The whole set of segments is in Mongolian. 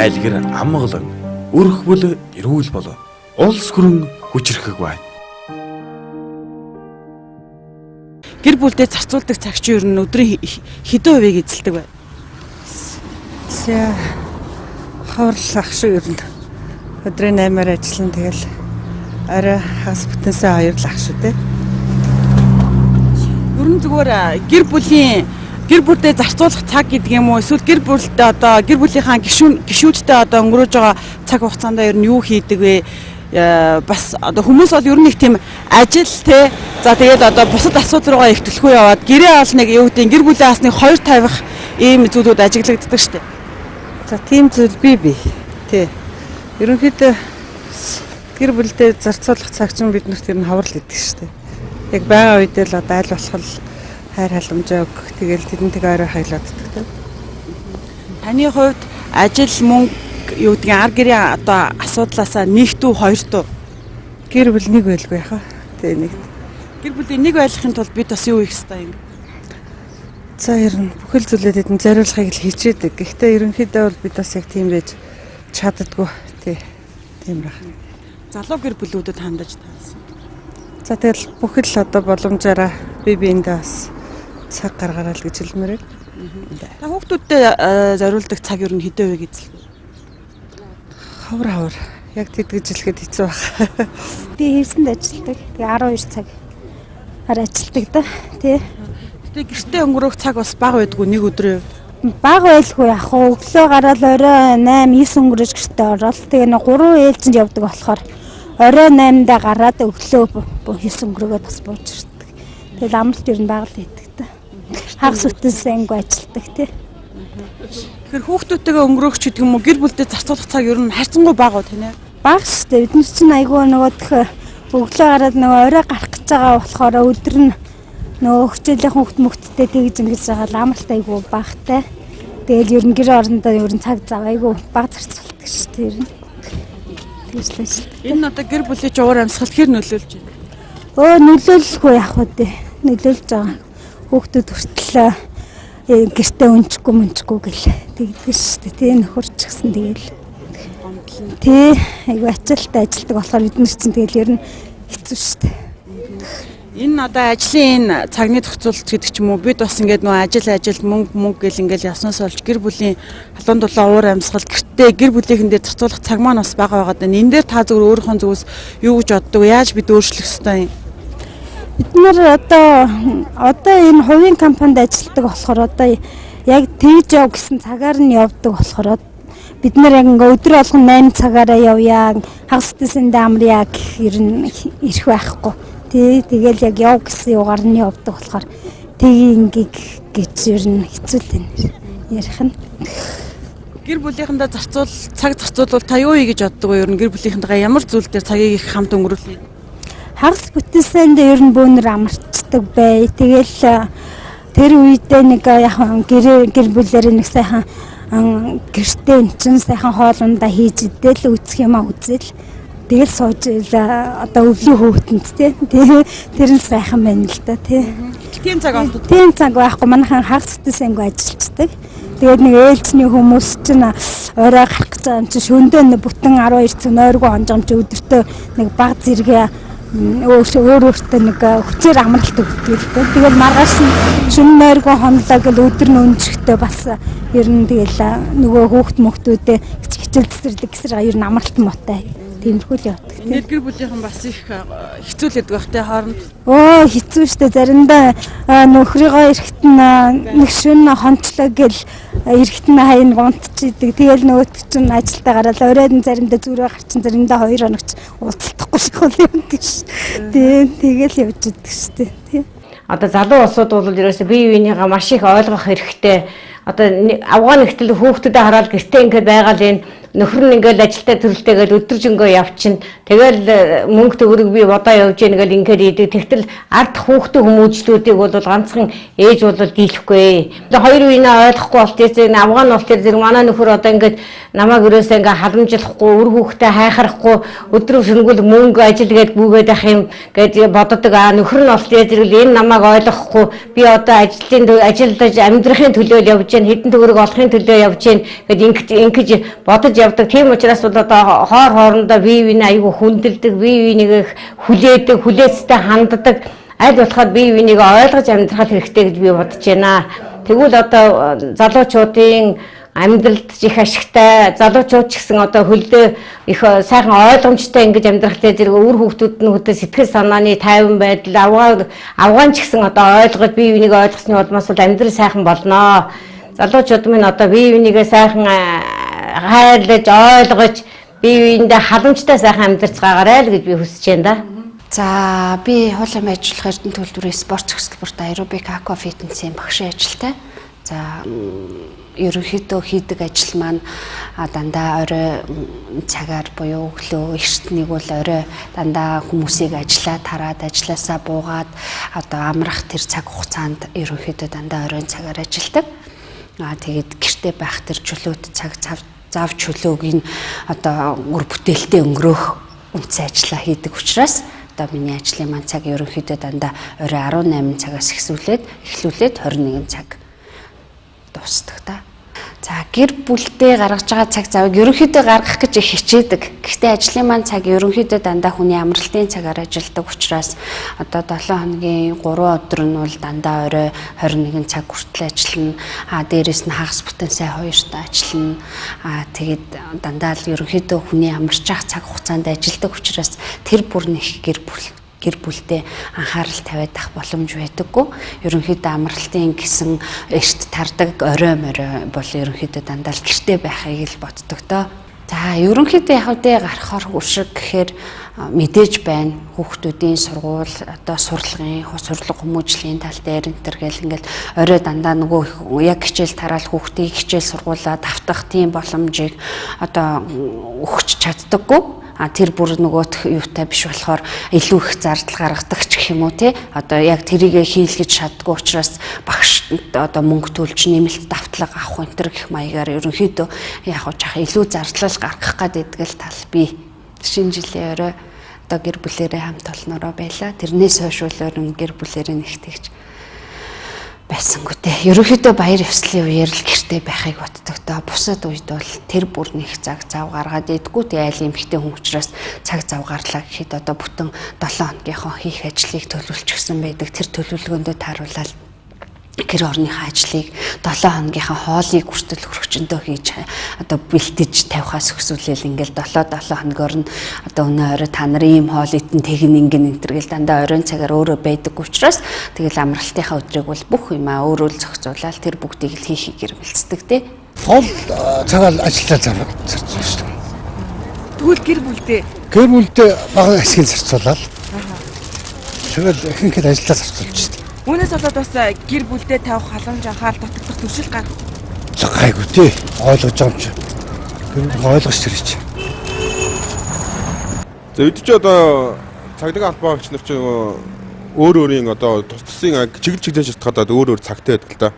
Айл гэр амгалан, өрх бүл эрүүл бол улс хүрэн хүчрхэг байна. Гэр бүлдээ зарцуулдаг цаг чи ер нь өдрийн хэдэн хувийг эзэлдэг вэ? За ховрлах шүү ер нь. Өдрийн 8-аар ажиллана, тэгэл орой хагас бүтэнсээ 2 л ах шүү дээ. Ер нь зүгээр гэр бүлийн гэр бүлдээ зарцуулах цаг гэдэг юм уу, эсвэл гэр бүлдээ одоо гэр бүлийнхаа гишүүдтэй одоо өнгөрөөж байгаа цаг хугацаанд ер нь юу хийдэг вэ? Бас одоо хүмүүс бол ер нь их тийм ажил те, за тэгээд одоо бусад асуудал руугаа их түлхүү яваад гэрээ бол нэг юу гэдэг, гэр бүлээ бас нэг хоёр тавих ийм зүйлүүд ажиглагддаг штэ. За, тийм зүйл бий. Тий. Ерөнхийдөө гэр бүлдээ зарцуулах цаг чинь бид нарт ер нь ховор л идэг шүү дээ. Яг байгаа үедээ л одоо аль болох хайр халамжаа өгөх, тэгэл тэдэнтэйг ойроо хаялааддаг тийм. Таны хувьд ажил, мөнгө, юу гэдгийг, ар гэрийн одоо асуудлаасаа нэгтүү, хоёртуу? Гэр бүл нэг байлгүй яхаа. Тий, нэг. Гэр бүлийн нэг байлгахын тулд бид бас юу хийх ёстой юм? За, ер нь бүхэл зүйлээ тэдэн зориулахыг л хичээдэг. Гэхдээ ерөнхийдөө бол бид бас яг тийм байж чаддаггүй. Тий. Тийм байх. Залуу гэр бүлүүдэд хандаж таасан. За, тэгэл бүхэл одоо боломжаараа бие биендээ бас цаг гаргаарай л гэж хэлмээр байна. Та хүүхдүүдтэй зориулдаг цаг ер нь хэдэн хувийг эзэлдэг? Ховор ховор. Яг тэтгэж хэлэхэд хэцүү байх. Би хийсэнд ажилладаг. Тэгээ 12 цаг ар ажилладаг да. Тий. Гэтэ гэртээ өнгөрөөх цаг бас бага байдгүй нэг өдрийн хувьд. Бага байлгүй яг хуу, өглөө гараад орой 8 9 өнгөрөөж гэртээ ороод, тэгээ нэг 3 ээлжинд явдаг болохоор орой 8-даа гараад өглөө 9 өнгөрөөгөө бас бууж ирдэг. Тэгэл амралт ер нь бага л байдаг да. Хагас бүтэнсэн анги ажилладаг тий. Тэгэхээр хүүхдүүдтэйгээ өнгөрөөх ч гэдэг юм уу, гэр бүлдээ зарцуулах цаг ер нь харьцангуй бага уу, тийм ээ? Бага шүү дээ. Бид нар чинь айгүй нөгөөх өглөө гараад нөгөө орой гарах гэж байгаа болохоор өдөр нь нөгөө хичээлийн хүүхд мөхттэй тэгж ингэж байгаа л амралт айгүй багтай. Тэгэл ер нь гэр орондоо ер нь цаг зав айгүй бага зарцуулдаг шүү дээ ер нь. Тэгж л ажилладаг. Энэ нь одоо гэр бүлийн уур амьсгалд хэр нөлөөлж байна? Өө, нөлөөлөхгүй яах вэ дээ. Нөлөөлж байгаа. Хүүхдүүд хүртэл гэртээ өнчихгүй мөнчихгүй гэл тэгдэг шүү дээ. Тэ, нөхөр ч гэсэн тэгэл. Тий, айгүй ачаалттай ажилтдаг болохоор бид нар чинь тэгэл ер нь хэцүү шүү дээ. Энэ одоо ажлын энэ цагны зохицуулалт гэдэг ч юм уу, бид бас ингээд нөгөө ажил ажил, мөнгө мөнгө гэл ингээд явснаас болж гэр бүлийн халуун дулаан уур амьсгал, гэртээ гэр бүлийнхэн дээр зарцуулах цаг маань бас бага байгаа даа. Энэ дээр та зөвхөн өөрийнхөө зүгээс юу гэж боддог вэ? Яаж бид өөрчлөх ёстой юм? Бид нар одоо энэ хувийн компанид ажилладаг болохоор одоо яг тэгж яв гэсэн цагаар нь явдаг болохоор бид нар яг ингээ өдөр болгон 8 цагаараа явъя, хагас бүтэнсэндээ амръя гэх ер нь эрх байхгүй. Тий, тэгэл яг яв гэсэн юугаар нь явдаг болохоор тийг гэж ер нь хэцүү л байна. Ярих нь. Гэр бүлийнхэндээ цаг зарцуулбал та юу хий гэж боддог вэ? Ер нь гэр бүлийнхэнтэйгээ ямар зүйл дээр цагийг их хамт өнгөрүүлнэ? Хагас бүтэнсэндээ ер нь бөөнөр амарчдаг бай. Тэгэл тэр үедээ нэг яг гэр бүлээр нэг сайхан гэртээ эн чинь сайхан хоол ундаа хийж идэл, үзэх юмаа үзэл, тэгэл сууж одоо өвлийн хөөхтөнд тий. Тэр нь сайхан байна л да тий. Тийм цаг олдод. Тийм цаг байхгүй, манайхан хагас бүтэнсэнгүй ажиллаждаг. Тэгээд нэг ээлжний хүмүүс чинь орой гарах гэж байгаа юм чинь шөндөө бүтэн 12 цаг нойргүй хонж юм чи өдөртөө нэг баг зэрэгэ өөр өөртөө нэг хүчээр амралт өгдөг л дээ. Тэгэл маргааш нь шөнө нойргүй хонлоо гэл өдөр нь өнжихдээ бас ер нь тэгэл нөгөө хүүхд мөхтүүдээ хичээл цэцэрлэг гэсэр ер нь амралт муутай. Тиймэрхүү л явдаг. Энэ гэр бүлийнхэн бас их хэцүү л байдаг бах те хооронд. Өө, хэцүү штэ, заримдаа нөхрийгөө эрэхт нь нэг шөнө хонцлоо гэл эрэхт нь хаяа унтчихийдэг. Тэгэл нөгөөт чинь ажилдаа гараад оройн нь заримдаа зүрээ гарчин, заримдаа 2 хоногч уулзалдахгүй шахал юм гэж. Тэгэл явж идэг штэ. Тий. Одоо залуу улсууд бол ерөөсөө бие биенийгээ маш их ойлгох хэрэгтэй. Одоо Афган нэгтэл хүүхдүүдэд хараад гэртээ ингээд байгаа л энэ нөхөр нь ингээл ажилдаа төрөлтэйгээл өдөржингөө явчихна. Тэгэл мөнгө төгрөг би бодоо явж гин гэл ингээд идэг. Тэгтэл ард хүүхдээ хүмүүжлүүдийг бол ганцхан ээж бол дийлэхгүй. Одоо хоёр үеийнээ ойлгохгүй бол тэр авгаан бол тэр зэрэг манай нөхөр одоо ингээд намайг ерөөсөө ингээд халамжлахгүй, үр хүүхдээ хайхрахгүй, өдрөв шөнөгөл мөнгө ажил гээд гүгээд ах юм гэж боддог. А нөхөр нь бол тэр зэрэг энэ намайг ойлгохгүй, би одоо ажиллаж амьдрахын төлөө явж гин, хэдэн төгрөг олохын төлөө явж гин гэд ингэж бодож явдаг. Тийм учраас бол одоо хоор хоорондоо бие биенээ айгүй хүндэлдэг, бие биенийг хүлээдэг, хүлээцтэй ханддаг. Аль болохоор бие биенийг ойлгож амьдрах хэрэгтэй гэж би бодож байна. Тэгвэл одоо залуучуудын амьдралд их ашигтай, залуучууд ч гэсэн одоо хөлдөө их сайхан ойлгомжтой ингэж амьдрахтай зэрэг үр хүүхдүүд нь хөтэ сэтгэл санааны тайван байдал, авгаан ч гэсэн одоо ойлгож бие биенийг ойлгосны улмаас бол амьдрал сайхан болноо. Залуучууд минь одоо бие биенийгээ сайхан хайрлаж, ойлгож, бие биендээ халамжтай сайхан амьдарцгаагаарай л гэж би хүсэж байна да. За, би хуулийн ажиллах Эрдэнэ төлбөрийн спорт зохицолборт аэробик аква фитнесийн багшийн ажилтай. За, ерөнхийдөө хийдэг ажил маань дандаа орой цагаар буюу өглөө эртнийг бол орой дандаа хүмүүсийг ажиллаа тараад, ажилласаа буугаад одоо амрах тэр цаг хугацаанд ерөнхийдөө дандаа оройн цагаар ажилладаг. Тэгээд гэрте байх тэр чөлөөт цаг зав чөлөөг нь одоо үр бүтээлтэй өнгөрөөх үндсэн ажиллаа хийдэг учраас одоо миний ажлын маань цаг ерөнхийдөө дандаа орой 18 цагаас эхлүүлээд 21 цаг дуусдаг та. За, гэр бүлдээ гаргаж байгаа цаг завыг ерөнхийдөө гаргах гэж их хичээдэг. Гэхдээ ажлын маань цаг ерөнхийдөө дандаа хүний амралтын цагаар ажилладаг учраас одоо 7 хоногийн 3 өдөр нь бол дандаа орой 21 цаг хүртэл ажиллана. А дээрэс нь хагас бүтэн сая 2-т ажиллана. А тэгээд дандаа л ерөнхийдөө хүний амарч явах цаг хугацаанд ажилладаг учраас тэр бүр нэг гэр бүлдээ анхаарал тавиад ах боломж байдаггүй. Ерөнхийдөө амралтын гэсэн эрт тардаг орой морой бол ерөнхийдөө дандаа л гэрте байхыг л боддог доо. За, ерөнхийдөө яг үдэ гарахаар хөшиг гэхээр мэдээж байна. Хүүхдүүдийн сургууль, одоо сурлагын, сурлага хүмүүжлийн тал дээр энэ төр гэл ингээл орой дандаа нөгөө яг хичээл тараал хүүхдийг хичээл сургуулаа давтах тийм боломжийг одоо өгч чаддаггүй. Тэр бүр нөгөөх юутай биш болохоор илүү их зардал гаргадаг ч гэх юм уу те. Одоо яг тэрийгэ хийлгэж чаддгүй учраас багш одоо мөнгө төлж нэмэлт давтлага авах энэ төр гэх маягаар ерөнхийдөө яг жах илүү зардлал гаргах гээд идэгэл тал би шинэ жилийн орой одоо гэр бүлэрээ хамт олноороо байла. Тэрнээс хойш бол өрн гэр бүлэрээ нэгтгэж байсангүй те. Ерөнхийдөө баяр ёслолын үеэр л гэрте байхыг боддог доо. Бусад үед бол тэр бүр нэг цаг зав гаргаад идэггүй. Тэгээ айл эмхтэй хүн учраас цаг зав гарлаа гэхэд одоо бүтэн 7 хоногийнхоо хийх ажлыг төлөвлөчихсөн байдаг. Тэр төлөвлөгөөндөө тааруулаад гэр орныхоо ажлыг 7 хоногийнхоо хоолыг хүртэл хөргөчөндөө хийж одоо бэлтэж тавихаас өксүүлээл ингээл 7 хоногор нь одоо өнөө орой та нар ийм хоол идэн тэгин ингэн энэ төр гэл дандаа оройн цагаар өөрөө байдаг учраас тэгэл амралтынхаа өдрийг бол бүх юмаа өөрөө л зохицуулаад тэр бүгдийг л хийхийг эрмэлздэг те. Гол цагаар ажиллаа зарцуулна шүү дээ. Тэгвэл гэр бүлдээ? Гэр бүлдээ бага хэсгийг зарцуулаад. Тэгэл ихэнх нь ажиллаа зарцуулж шүү дээ. Үүнээс болоод бас гэр бүлдээ тавих халамж анхаарал татагдах зөрчил гарах. За гайгүй тий. Ойлгож байгаа юм чи. Тэр ойлгож тэр чи. За бид чи одоо цагдаагийн албан агч нар чи өөр өөрийн одоо тус тусын чиглэл чиглэл шалтгаалаад өөр өөр цагтай байдаг л да.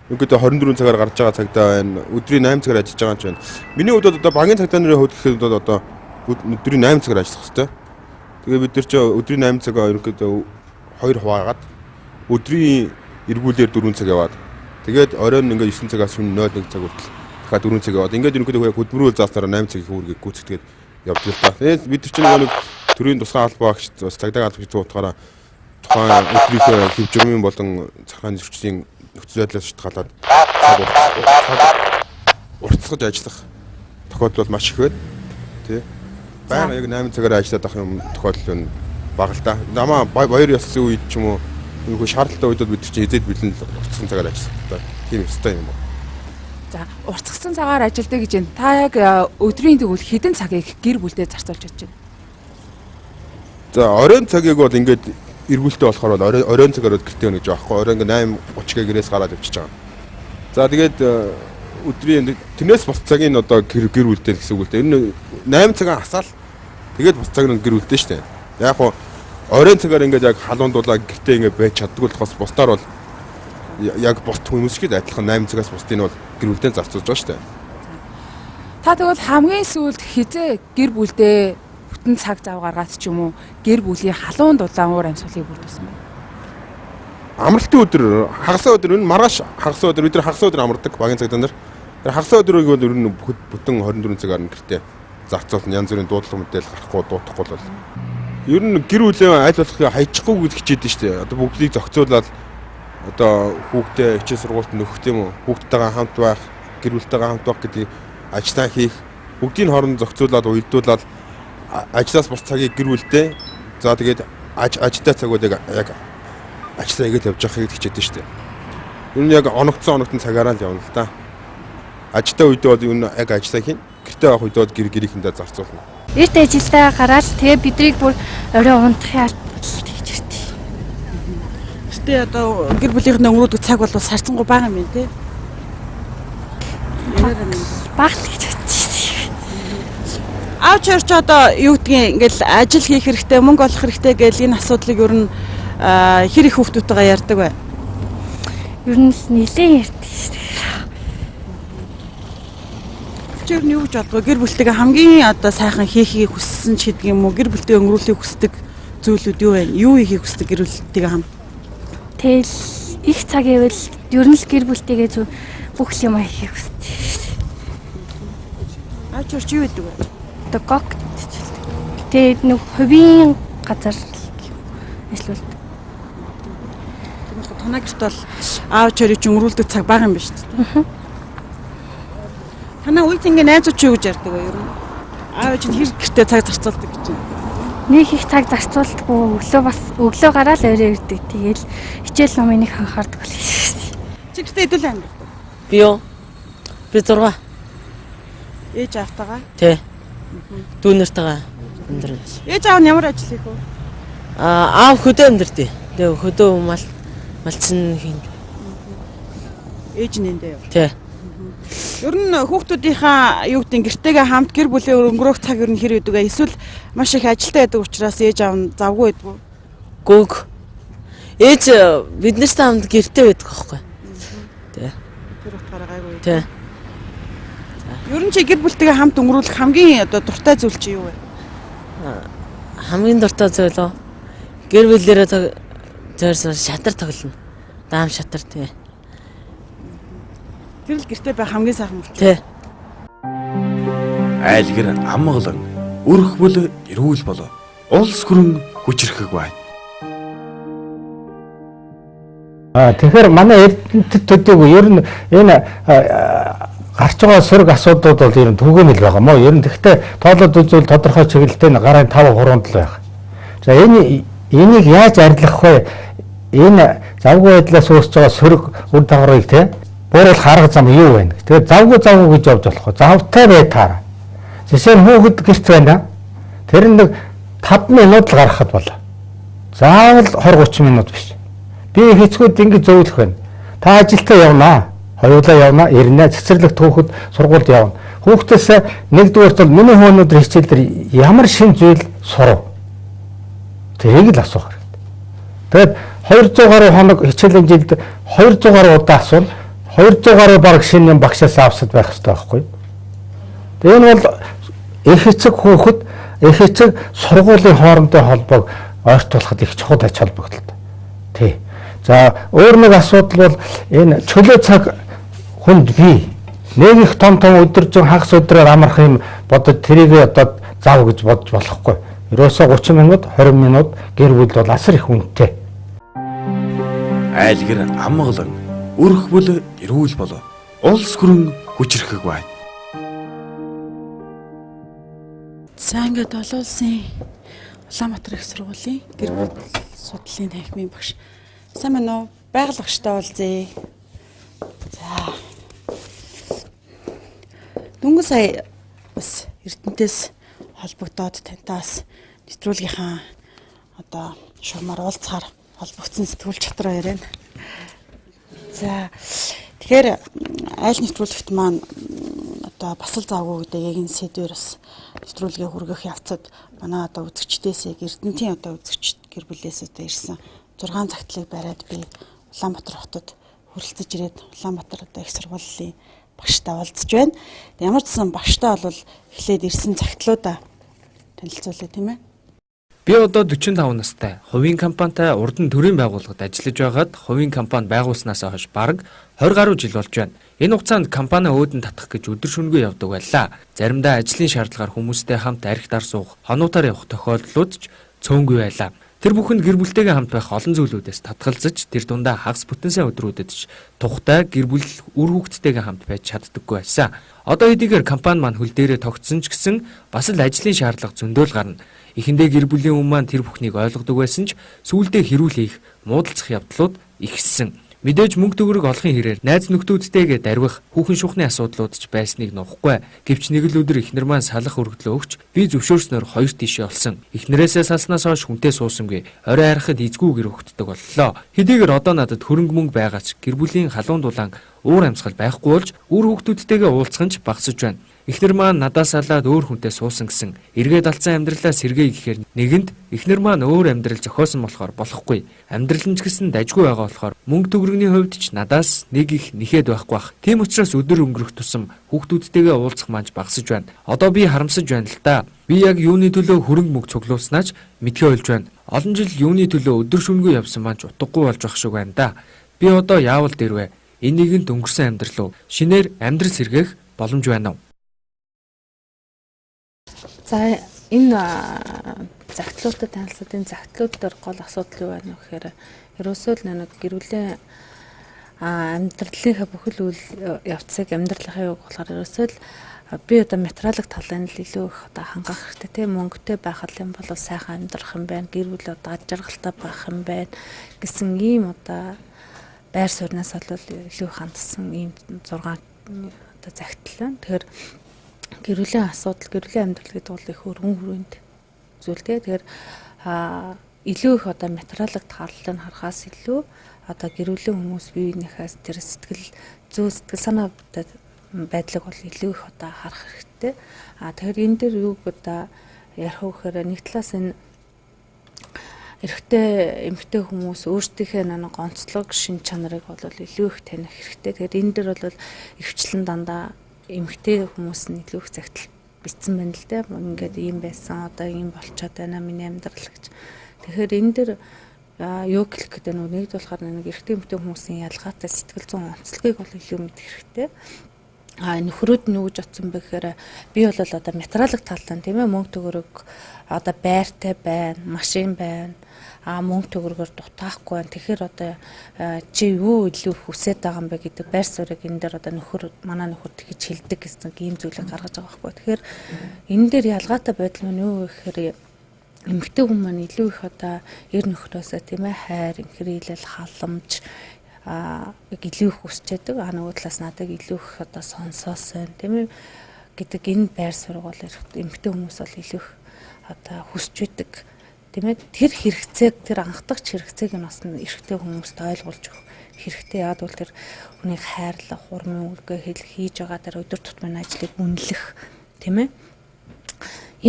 Ерөнхийдөө 24 цагаар гарч байгаа цагдаа байна. Өдрийн 8 цагаар ажиллаж байгаа юм чинь. Миний хувьд одоо банкны цагдаа нарын хувьд гэхэд одоо өдрийн 8 цагаар ажиллах хэрэгтэй. Тэгээ бид нар чи өдрийн 8 цагаа ерөнхийдөө 2 хуваагаад өдрийн эргүүлээр 4 цаг яваад тэгээд оройн ингээд 9 цагаас шөнө 01 цаг хүртэл дахиад 4 цаг яваад ингээд ерөнхийдөө хөдөлмөрөөр зааснараа 8 цагийн үүргийг гүйцэтгээд явдаг л та. Тэгээд бид нар чинь нэг төрийн тусгай албан агч бас цагдаагийн албан агч утгаараа тухайн өдрийнхөө хэв журмын болон захааны зөрчлийн нөхцөл байдлаас шалтгаалаад цаг уртсгаж ажиллах тохиолдол маш их байна. Тэ. Баян яг 8 цагаар ажиллаад ах юм тохиолдол нь бага л да. Намаа баяр ёслолын үед ч юм уу нөгөө шаардлагатай үед бид чинь эзэд бэлэн уртсган цагаар ажиллах хэрэгтэй. Тийм ёстой юм уу? За, уртсгсан цагаар ажилдаг гэж байна. Та яг өдрийн тэгвэл хэдэн цагийг гэр бүлдээ зарцуулж чадж байна? За, оройн цагийг бол ингээд эргүүлэлтэй болохоор бол оройн цагаар гэртээ өнөж байгаа байхгүй. Оройн ингээд 8:30-г гэрээс гараад явчихж байгаа. За, тэгээд Өдрийн тэрнээс бус цагийн одоо гэр бүлтэй гэсэн үг л дээ. Ер нь 8 цагаан асаал тэгээд бус цаг нь гэр бүлтэй шүү дээ. Яг хуу оройн цагаар ингээд яг халуун дулаа гэртээ ингээд байж чаддгүй болохоос бусдаар бол яг бус хүмүүс шиг адилхан 8 цагаас бусдыг нь бол гэр бүлтэй зарцуулж байгаа шүү дээ. Та тэгвэл хамгийн сүүлд хизээ гэр бүлдээ бүтэн цаг зав гаргаад ч юм уу гэр бүлийн халуун дулаан уур амьсгалыг бүрдүүлсэн байна? Амралтын өдөр, хагас өдөр, энэ маргааш хагас өдөр, бид нар хагас өдөр амардаг багийн цагдаа нар. Тэр хагас өдрийг бол ер нь бүтэн 24 цагаар нь гэртээ зарцуулна. Янз бүрийн дуудлага мэдээлэл гарахгүй, дуудахгүй бол. Ер нь гэр бүлийн аль болохыг хайчихгүй гэж хичээдэж шүү дээ. Одоо бүгдийг зохицуулаад одоо хүүхдээ хичээл сургуульд нөхөх юм уу? Хүүхдтэйгээ хамт байх, гэр бүлтэйгээ хамт байх гэдгийг ажлаа хийх, бүгдийг хооронд зохицуулаад уялдуулаад ажлаас бус цагийг гэр бүлтэй, за тэгээд ажилтай цагуудыг яг ажлаа игээд явж байхыг хичээдэж шүү дээ. Ер нь яг оногдсон цагаараа л явна л да. Ажилтай үедээ бол ер нь яг ажлаа хийн, гэртээ байх үедээ бол гэрийнхэндээ зарцуулна. Эрт ажилдаа гараад тэгээ бидрийг бүр орой унтахын алдал тэгж ирдэг. Гэтэ одоо гэр бүлийнхээ өнгөрөөдөг цаг бол сарцсангуй бага юм тий. Бага л гэж бодчих. Аав чорч одоо юу гэдгийг ингээл ажил хийх хэрэгтэй, мөнгө олох хэрэгтэй гэл энэ асуудлыг ер нь хэр их хүүхдүүдтэйгээ ярьдаг вэ? Ер нь л нэлээд ярьдаг шүү дээ. Чи ер нь юу гэж боддог вэ? Гэр бүлтэйгээ хамгийн одоо сайхан хийхийг хүссэн ч гэдэг юм уу? Гэр бүлтэйгээ өнгөрүүлэхийг хүсдэг зүйлүүд юу вэ? Юу хийхийг хүсдэг гэр бүлтэйгээ хамт? Тэгэл их цаг ивэл ер нь л гэр бүлтэйгээ зөв бүх юм хийхийг хүсдэг шүү дээ. Аав чорч юу гэдэг вэ? Одоо гогт хичээлдэг. Тэгээд нэг хувийн газар ажиллаулдаг. Танаа гэрт бол аав чорийг ч өнгөрүүлдэг цаг бага юм байна шүү дээ. Танаа үед ингээ найзууд ч юу гэж ярьдаг вэ ер нь? Аав ээж нь хэр гэртээ цаг зарцуулдаг гэж байна? Нэг их цаг зарцуулдаггүй, өглөө бас өглөө гараад орой ирдэг. Тэгээл хичээл номыг нэг анхаардаг бол шүү дээ. Чи гэртээ хэдүүл амьдардаг? Би юу? Би 6. Ээж аавтайгаа? Тий. Дүүнэртэйгээ амьдрна. Ээж аав нь ямар ажил хийх вэ? Аав хөдөө амьдардаг. Тэгээ хөдөө малцсан хийн. Ээж нь эндээ юу? Тий. Ер нь хүүхдүүдийнхаа юу гэдэг гэртээгээ хамт гэр бүлийн өнгөрөөх цаг ер нь хэр өгдөг вэ? Эсвэл маш их ажилтай байдаг учраас ээж аав нь завгүй байдаг уу? Гүг. Ээж бид нартай хамт гэртээ байдаг байхгүй. Тий. Тэр утгаараа гайгүй. Тий. Ер нь чи гэр бүлтэйгээ хамт өнгөрүүлэх хамгийн одоо дуртай зүйл чи юу вэ? Хамгийн дуртай зүйл үү? Гэр бүлээрээ зойрсон шатар тоглоно. Даам шатар тий. Тэр л гэртээ байх хамгийн сайхан мөрч. Тий. Айлгэр амгалан, өрх бүл эрүүл бол улс хүрэн хүчрхэг байна. Тэгэхээр манай эрдэмтэд төдийгүй ер нь энэ гарч байгаа сөрөг асуудлууд бол ер нь түгээмэл байгаа мó. Ер нь тэгтээ тоолоод үзвэл тодорхой чиглэлтэй нь гарын 5 3-нд л байх. За энийг яаж арилгах вэ? Энэ завгүй байдлаас үүсэж байгаа сөрөг үр дагаврыг те бууруулах арга зам юу вэ? Тэгэхээр завгүй гэж явж болохгүй. Завтай бай таараа. Жишээ нь хүүхэд гэрт байна. Тэр нэг 5 минут л гаргахад болоо. Заавал 20 30 минут биш. Би хэцгүүд ингэж зөвлөх байна. Та ажилдаа явнаа. Хоёулаа явна, ирнэ, цэцэрлэгт хүүхэд сургуульд явна. Хүүхдээс нэгдүгээрт бол миний хүү өнөөдөр хичээл дээр ямар шинэ зүйл сурав? Тэрийг л асуух хэрэгтэй. Тэгээд 200 гаруй хоног хичээлийн жилд 200 гаруй удаа асууна. 200 гаруй бараг шинэ юм багшаас авсад байх хэрэгтэй байхгүй. Тэгээд энэ бол их эцэг хүүхэд, их эцэг сургуулийн хоорондын холбоог ойртуулахад их чухал ач холбогдолтой. Тий. За өөр нэг асуудал бол энэ чөлөө цаг хүнд бий. Нэг их том өдөржин хагас өдрөөр амарх юм бодож тэрийг одоо зав гэж бодож болохгүй. Ерөөсөө 30 минут, 20 минут гэр бүл бол асар их үнэтэй. Айлгэр амгалан, өрх бүл эрүүл бол улс хүрэн хүчрхэг байна. За ингээд олон улсын Улаанбаатар их сургуулийн гэр бүл судлалын танхимын багш. Сайн байна уу? Байгаль багштай уулзъя. За. Дөнгөж сая бас Эрдэнтээс холбогдоод тантай бас нэвтрүүлгийнхаа одоо шугамар уулзахаар холбогдсон сэтгүүл чатраа яриана. За. Тэгэхээр айл нэвтрүүлэгт маань одоо бас л завгүй гэдэг яг энэ сэдвээр бас нэвтрүүлгээ хүргэх явцад манай одоо үзэгчдээс яг Эрдэнэтийн одоо үзэгч гэр бүлээс одоо ирсэн 6 цагтлыг бариад би Улаанбаатар хотод хүрэлцэж ирээд Улаанбаатар одоо их сургуулийн багштай уулзж байна. Ямар ч сан багштай бол эхлээд ирсэн цагтлуудаа танилцуулъя, тийм ээ. Би одоо 45 настай. Хувийн компанитай урд нь төрийн байгууллагад ажиллаж байгаад хувийн компани байгуулсанаас хойш бараг 20 гаруй жил болж байна. Энэ хугацаанд компани өөдөн татах гэж өдөр шөнөгүй явдаг байлаа. Заримдаа ажлын шаардлагаар хүмүүстэй хамт архи дар суух, хонуутаар явах тохиолдлууд ч цөөнгүй байлаа. Тэр бүхэнд гэр бүлтэйгээ хамт байх олон зүйлүүдээс татгалзаж тэр дундаа хагас бүтэн сайн өдрүүдэд ч тухтай гэр бүл үр хүүхэдтэйгээ хамт байж чаддаггүй байсан. Одоо хэдийгээр компани маань хөл дээрээ тогтсон ч гэсэн бас л ажлын шаардлага зөндөөл гарна. Эхэндээ гэр бүлийн хүн маань тэр бүхнийг ойлгодог байсан ч сүүлдээ хэрүүл хийх, муудалцах явдлууд ихссэн. Мэдээж мөнгө төгрөг олохын хэрээр найз нөхдүүдтэйгээ дарвих, хүүхэн шухны асуудлууд ч байсныг нуухгүй. Гэвч нэг л өдөр эхнэр маань салах өргөдлөө өгч би зөвшөөрснөөр хоёр тишээ олсон. Эхнэрээсээ салснаас хойш хүнтэй суусангүй. Орой харахад эзгүй гэр өгтдөг боллоо. Хэдийгээр одоо надад хөрөнгө мөнгө байгаа ч гэр бүлийн халуун дулаан уур амьсгал байхгүй болж үр хүүхдүүдтэйгээ уулзах нь ч багасж байна. Эхнэр маань надаас салаад өөр хүнтэй суусан гэсэн. Эргээд алдсан амьдралаа сэргээе гэхээр нэгэнд эхнэр маань өөр амьдрал зохиосон болохоор болохгүй. Амьдрал нь ч гэсэн дажгүй байгаа болохоор мөнгө төгрөгийн хувьд ч надаас нэг их нэхэд байхгүй бах. Тийм учраас өдөр өнгөрөх тусам хүүхдүүдтэйгээ уулзах маань ч багасж байна. Одоо би харамсаж байна л да. Би яг юуны төлөө хөрөнгө мөнгө цуглуулснаа ч мэдхээ болж байна. Олон жил юуны төлөө өдөр шөнөгүй явсан маань ч утгагүй болж байх шиг байна да. Би одоо яавал дэрвэ? Энэ нэгэнт өнгөрсөн амьдрал уу? Шинээр амьдрал сэргээх боломж байна уу? За, энэ загтлуудад танилцаад энэ загтлууд дээр гол асуудал юу байна вэ гэхээр ерөөсөө л нэг гэр бүлийн амьдралынхаа бүхэл үйл явцыг амьдралынхаа юг болохоор ерөөсөө л би одоо материалын талын л илүү их одоо хангах хэрэгтэй, тийм, мөнгөтэй байх юм бол сайхан амьдрах юм байна, гэр бүл одоо аж аргалтай байх юм байна гэсэн ийм одоо байр сууриас бол илүү их хандсан ийм 6 одоо загтал байна. Тэгэхээр гэр бүлийн асуудал, гэр бүлийн амьдрал гэдэг бол их өргөн хүрээнд зүйл, тийм. Тэгэхээр илүү их одоо материалын талыг харахаас илүү одоо гэр бүлийн хүмүүс бие биенийхээс тэр сэтгэл зүй, сэтгэл санаа байдлыг бол илүү их одоо харах хэрэгтэй. Тэгэхээр энэ дээр юуг одоо ярих вэ гэхээр нэг талаас энэ эрэгтэй эмэгтэй хүмүүс өөрсдийнхээ нэг онцлог шин чанарыг бол илүү их таних хэрэгтэй. Тэгэхээр энэ дээр бол ихэвчлэн дандаа эмэгтэй хүмүүс нь илүү их загтал бичсэн байна л да. Ингээд ийм байсан, одоо ийм болчиход байна миний амьдрал гэж. Тэгэхээр энэ дээр юу гэх гэдэг нь нэгд болохоор нэг эрэгтэй эмэгтэй хүмүүсийн ялгаатай сэтгэл зүйн онцлогийг бол илүү мэдэх хэрэгтэй. Нөхрүүд нь юу гэж бодсон бэ гэхээр би бол одоо материалын талдан, тийм ээ, мөнгө төгрөг одоо байртай байна, машин байна, мөнгө төгрөгөөр дутаахгүй байна. Тэгэхээр одоо чи юу илүү хүсээд байгаа юм бэ гэдэг байр суурийг энэ дээр одоо нөхөр, манай нөхөр тэгж хэлдэг гэсэн ийм зүйлийг гаргаж байгаа байхгүй. Тэгэхээр энэ дээр ялгаатай байдал маань юу вэ гэхээр эмэгтэй хүн маань илүү их одоо эр нөхрөөсөө, тийм ээ, хайр, инхрийлэл, халамж илүү их хүсч байдаг. Нөгөө талаас надад илүү их одоо сонсоосой, тийм ээ, гэдэг энэ байр суурь бол эмэгтэй хүмүүс бол илүү их одоо хүсч байдаг. Тийм ээ, тэр хэрэгцээг, тэр анхдагч хэрэгцээг нь бас эрэгтэй хүмүүст ойлгуулж өгөх хэрэгтэй. Яг бол тэр хүнийг хайрлах, хурмын үлгээ хийж байгаа тэр өдөр тутмын ажлыг үнэлэх, тийм ээ,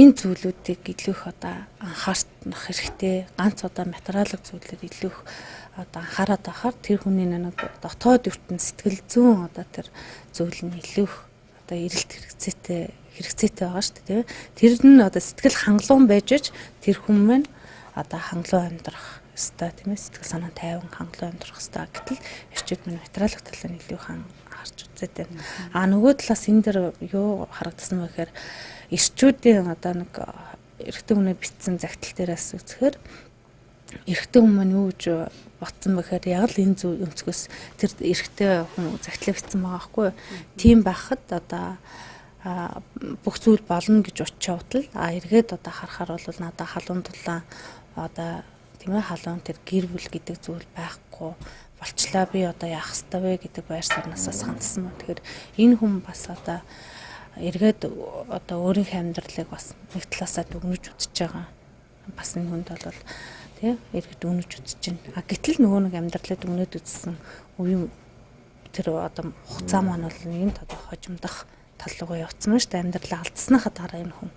энэ зүйлүүдийг илүү их одоо анхаарах хэрэгтэй. Ганц одоо материалын зүйлээр илүү их одоо анхаарат байхаар тэр хүний нэг дотоод ертөнц сэтгэл зүйн одоо тэр зүйл нь илүү их одоо эрэлт хэрэгцээтэй байгаа шүү дээ, тийм. Тэр нь одоо сэтгэл хангалуун байж ич тэр хүн маань одоо хангалуун амьдрах ёстой, тийм ээ, сэтгэл санаа тайван хангалуун амьдрах ёстой. Гэтэл эрчүүд минь материалын талаар илүү их анхаарч үзээд байна. Нөгөө талаас энэ дэр юу харагдсан бэ гэхээр эрчүүдийн одоо нэг эрэгтэй хүний бичсэн загтал дээрээс үзэхээр эрэгтэй хүн маань юу гэж ботсон бэ гэхээр яг л энэ зүг өнцгөөс тэр эрэгтэй хүн загтлаа бичсэн байгаа байхгүй. Тийм байхад одоо бүх зүйл болно гэж учиавтал эргээд одоо харахаар бол надад халуун дулаан одоо, тийм ээ, халуун тэр гэр бүл гэдэг зүйл байхгүй болчлаа, би одоо яах ёстой вэ гэдэг байр сууриасаас хандсан. Тэгэхээр энэ хүн бас одоо эргээд одоо өөрийнхөө амьдралыг бас нэг талаасаа дүгнэж үзэж байгаа. Бас энэ хүнд бол тий эргээд дүгнэж үзэж байна. Гэтэл нөгөө нэг амьдралыг дүгнээд үзсэн үеийн Тэр одоо хугацаа маань бол нэгэнт одоо хожимдох тал руугаа явцсан байна шүү дээ. Амьдралаа алдсныхаа дараа энэ хүн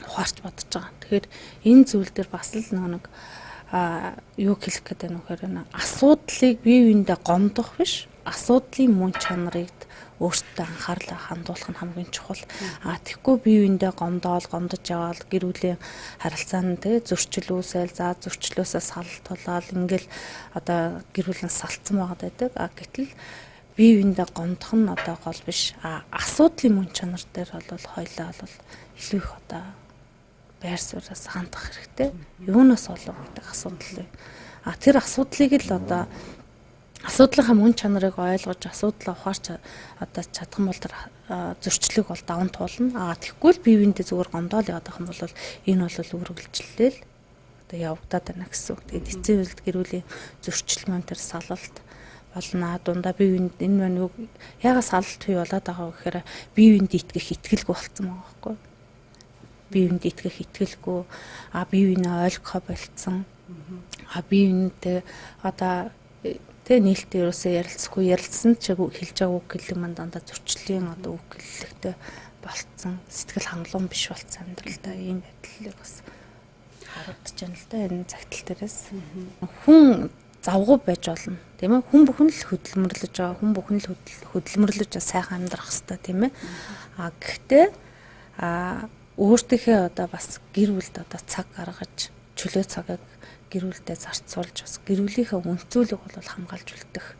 ухаарч бодож байгаа. Тэгэхээр энэ зүйл дээр бас л нэг юу хэлэх гэдэг нь вэхээр асуудлыг бие биендээ гомдох биш, асуудлын мөн чанарыг өөртөө анхаарлаа хандуулах нь хамгийн чухал. А тэгэхгүй бие биендээ гомдоол, гомдож яваал гэр бүлийн харилцаанд те зөрчил үүсэл, за зөрчлөөсөө салалт болоод ингээл одоо гэр бүлийн салцсан байгаад байдаг. А гэтэл бие биендээ гомдох нь одоо гол биш. А асуудлын мөн чанар дээр бол хоёлаа бол илүү их одоо байр сууриас хандах хэрэгтэй. Юунаас болов гэдэг асуудал. А тэр асуудлыг л одоо асуудлынхаа мөн чанарыг ойлгож асуудлаа ухаарч одоо чадах юм бол тэр зөрчлийг бол даван туулна. А тэгэхгүй л бие биендээ зүгээр гомдоол яваад байх юм бол энэ бол үргэлжлээл одоо явагдаад байна гэсэн үг. Тэгээд эцсийн үед гэр бүлийн зөрчил маань тэр салалт болно. Дундаа бие биенд энэ маань юу яагаад салалт бий болоод байгаа вэ гэхээр бие биенд итгэх итгэлгүй болцсон байгаа байхгүй юу? Бие биенд итгэх итгэлгүй, а бие биенээ ойлгохоо болцсон. А бие биентэй одоо тэ нийлтээ ерөөсөө ярилцахгүй, ярилцсан ч хэлж байгаа үг хэллэг маань дандаа зөрчлийн одоо үг хэллэгтэй болцсон, сэтгэл хангалуун биш болцсон амьдралдаа ийм байдлыг бас харагдаж байна л да энэ цагтл дээрээс. Хүн завгүй байж болно, тийм ээ. Хүн бүхэн л хөдөлмөрлөж байгаа, хүн бүхэн л хөдөлмөрлөж сайхан амьдрах хэрэгтэй, тийм ээ. А гэхдээ өөртөөхөө одоо бас гэр бүлд одоо цаг гаргаж, чөлөө цагийг гэр бүлдээ зарцуулж бас гэр бүлийнхээ үнцүүлэг бол хамгаалж үлдэх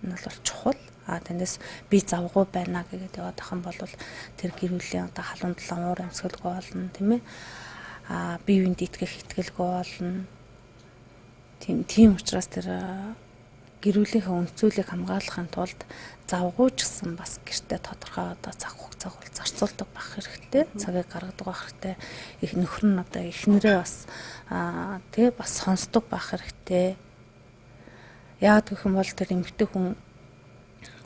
нь бол чухал. А танаас би завгүй байна гэгээд яваад ах юм бол тэр гэр бүлийн одоо халуун талан уур амьсгалгүй болно, тийм ээ. А бие биед итгэх итгэлгүй болно. Тийм учраас тэр гэр бүлийнхээ үнцүүлэг хамгаалахын тулд завгүй ч гэсэн бас гэртээ тодорхой одоо цаг хугацааг бол зарцуулдаг байх хэрэгтэй. Цагийг гаргадаг байх хэрэгтэй. Их нөхөр нь одоо эхнэрээ бас тий бас сонсдог байх хэрэгтэй. Яагаад гэх юм бол тэр эмэгтэй хүн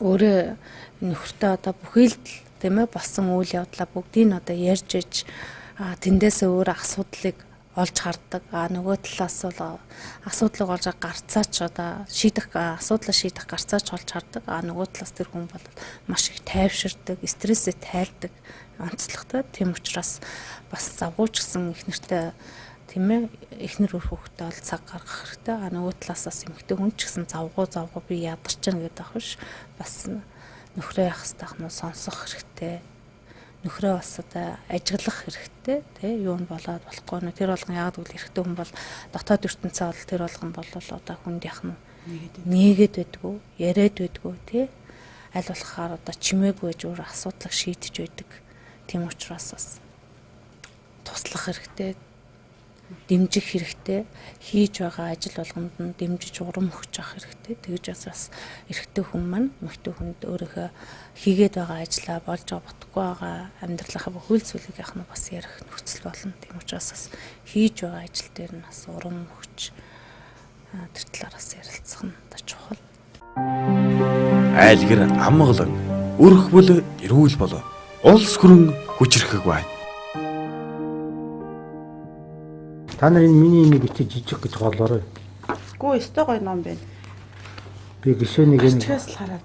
өөрөө нөхөртөө одоо бүхэл л тийм ээ болсон үйл явдлаа бүгдийг нь одоо ярьж иж тэндээсээ өөр асуудлыг олж хардаг. А нөгөө талаас бол асуудлыг олж гарцаач одоо шийдэх асуудлаа шийдэх гарцаач олж хардаг. А нөгөө талаас тэр хүн бол маш их тайвширдаг, стрессээ тайлдаг, онцлогтой. Тийм учраас бас завгүй ч гэсэн их нэртэй тийм ээ эхнэр үр хүүхдээ бол цаг гаргах хэрэгтэй. А нөгөө талаас бас эмэгтэй хүн ч гэсэн завгүй би ядарч гэнэ гэдэг ах биш. Бас нөхрөө яах хэрэгтэй ах нь сонсох хэрэгтэй. Нөхрөө бас одоо ажиглах хэрэгтэй, тий юу нь болоод болохгүй нэ тэр болгон яагаад гэвэл эрэгтэй хүн бол дотоод ертөнцөө бол тэр болгон бол одоо хүнд яах нь нээгээд байдгүй, яриад байдгүй, тий аль болохоор одоо чимээгүй байж өөр асуудлыг шийдэж байдаг. Тийм учраас бас туслах хэрэгтэй, дэмжих хэрэгтэй, хийж байгаа ажил болгонд нь дэмжиж урам өгч явах хэрэгтэй. Тэгж бас эрэгтэй хүн маань эмэгтэй хүнд өөрийнхөө хийгээд байгаа ажлаа болж байгаа бодохгүй байгаа амьдралынхаа бүхэл зүйлийг яах нь бас ярих нөхцөл болно. Тийм учраас бас хийж байгаа ажил дээр нь бас урам өгч тэр талаар бас ярилцах нь одоо чухал. Айлгэр амгалан, өрх бүл эрүүл бол улс хүрэн хүчрхэг байна. Та нар энэ миний нэг ичиж жижиг гэж голоорой. Гүү өстой гоё ном байна. Би гişүнийг энэ